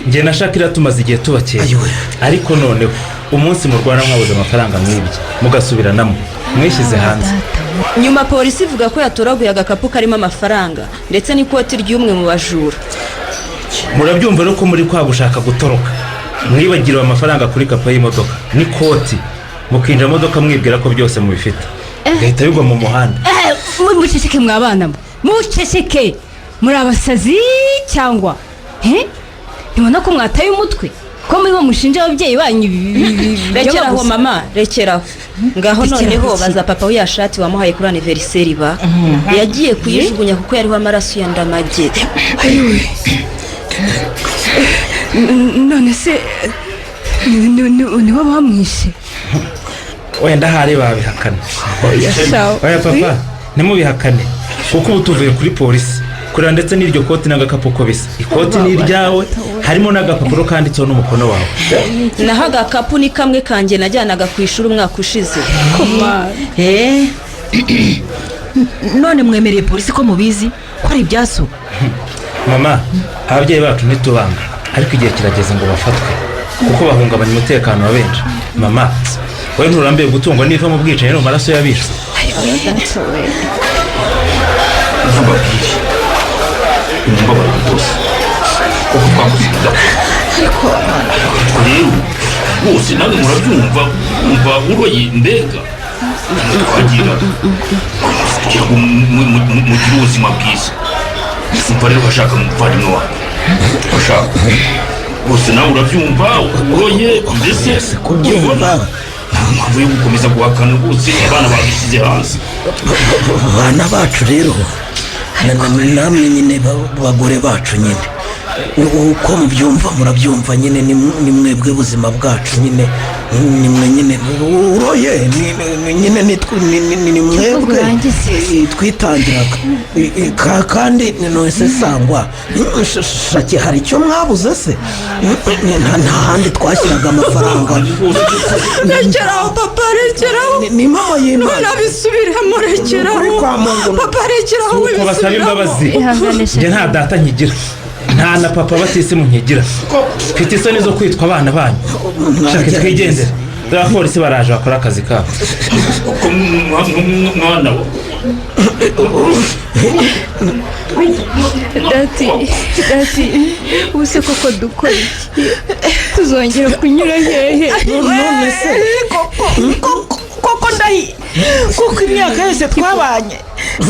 Njye na Shakira tumaze igihe tubakeye, ariko noneho umunsi murwana mwabuze amafaranga mwibye mugasubiranamo mwishyize hanze. Nyuma polisi ivuga ko yatoraguye agakapu karimo amafaranga ndetse n'ikoti ry'umwe mu bajura. Murabyumva rero ko muri kwa gushaka gutoroka mwibagiriwe amafaranga kuri kapo y'imodoka n'ikoti, mukinjira modoka mwibwira ko byose mubifite, gahita bigwa mu muhanda. Muceceke mwabana, muceceke. Muri abasazi cyangwa ntibona ko mwataye umutwe ko murimo mushinja ababyeyi banyu? Rekeraho mama, rekeraho. Ngaho noneho baza papa we yashati wamuhaye kuri anniversaire ba yagiye kuyijugunya kuko yariho amaraso ya Ndamage. None se nibo bamwishe? Wenda hari babihakana. Oya papa, ntimubihakane kuko ubu tuvuye kuri polisi kurira ndetse n'iryo koti n'agakapu ko bisa. Ikoti ni iryawe, harimo n'agapapuro kanditseho n'umukono wawe. Naho agakapu ni kamwe kanjye najyanaga ku ishuri umwaka ushize. None mwemereye polisi ko mubizi ko ari ibyaso? Mama, ababyeyi bacu ntitubanga, ariko igihe kirageze ngo bafatwe kuko bahungabanya umutekano wa benshi. Mama, wowe nturambiwe gutungwa n'iva mu bwicanyi no mu maraso y'abishwe? Mbabwire umubabaro rwose kuko twakoze ibidakwiye. Ariko rero rwose nawe murabyumva, umva uroye mbega twagira kugira ngo mugire ubuzima bwiza. Umva rero bashaka umuvandimwe wawe, bashaka rwose nawe urabyumva uroye mbese kubyumva nta mpamvu yo gukomeza guhakana rwose abana babishyize hanze. Abana bacu rero namwe nyine bagore bacu nyine uko mubyumva murabyumva nyine ni mwebwe buzima bwacu nyine ni mwe nyine uroye nyine ni mwebwe twitangiraga. Kandi none sangwa Shaki hari icyo mwabuze se? Nta handi twashyiraga amafaranga. Rekeraho papa, rekeraho. Ni mama y'Imana. Nabisubiramo, rekeraho papa, rekeraho. Uko basaba imbabazi. Njye nta data nkigira, nta na papa batise mu nkigira. Mfite isoni zo kwitwa abana banyu. Shaka twigendere, dore abapolisi baraje bakora akazi kabo. Mwana we Dati, ubuse koko dukora iki? Tuzongera kunyura hehe? None se koko ndahi kuko imyaka yose twabanye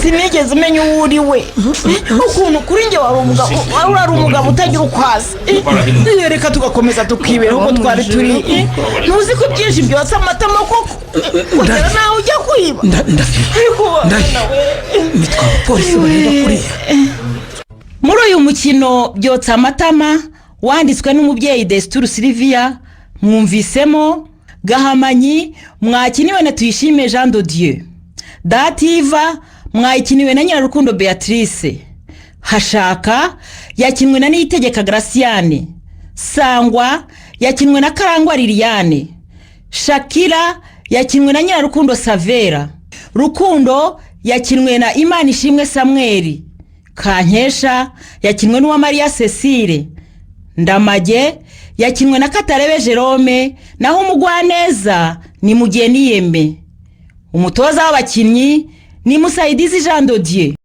sinigeze umenya uwo uri we. Ukuntu kuri njye wari umugabo utagira uko asa. Reka tugakomeza tukibera uko twari turi. Ntuzi ko byinshi byotsa amatama koko kugera naho ujya kwiba. Nitwa abapolisi bareba kuriya. Muri uyu mukino Byotsa Amatama, wanditswe n'umubyeyi Desituru Siliviya, mwumvisemo Gahamanyi mwakiniwe na Tuyishime Jean de Dieu, Dativa mwayikiniwe na Nyirarukundo Beatrice, Hashaka yakinwe na Niyitegeka Graciane, Sangwa yakinwe na Karangwa Liliane, Shakira yakinwe na Nyirarukundo Savera, Rukundo yakinwe na Imana Ishimwe Samweri, Kankesha yakinwe n'Uwamariya Cecile, Ndamage yakinwe na Katarebe Jerome, naho Umugwaneza ni Mugeni Yeme. Umutoza w'abakinnyi ni Musayidizi Jean Dodier.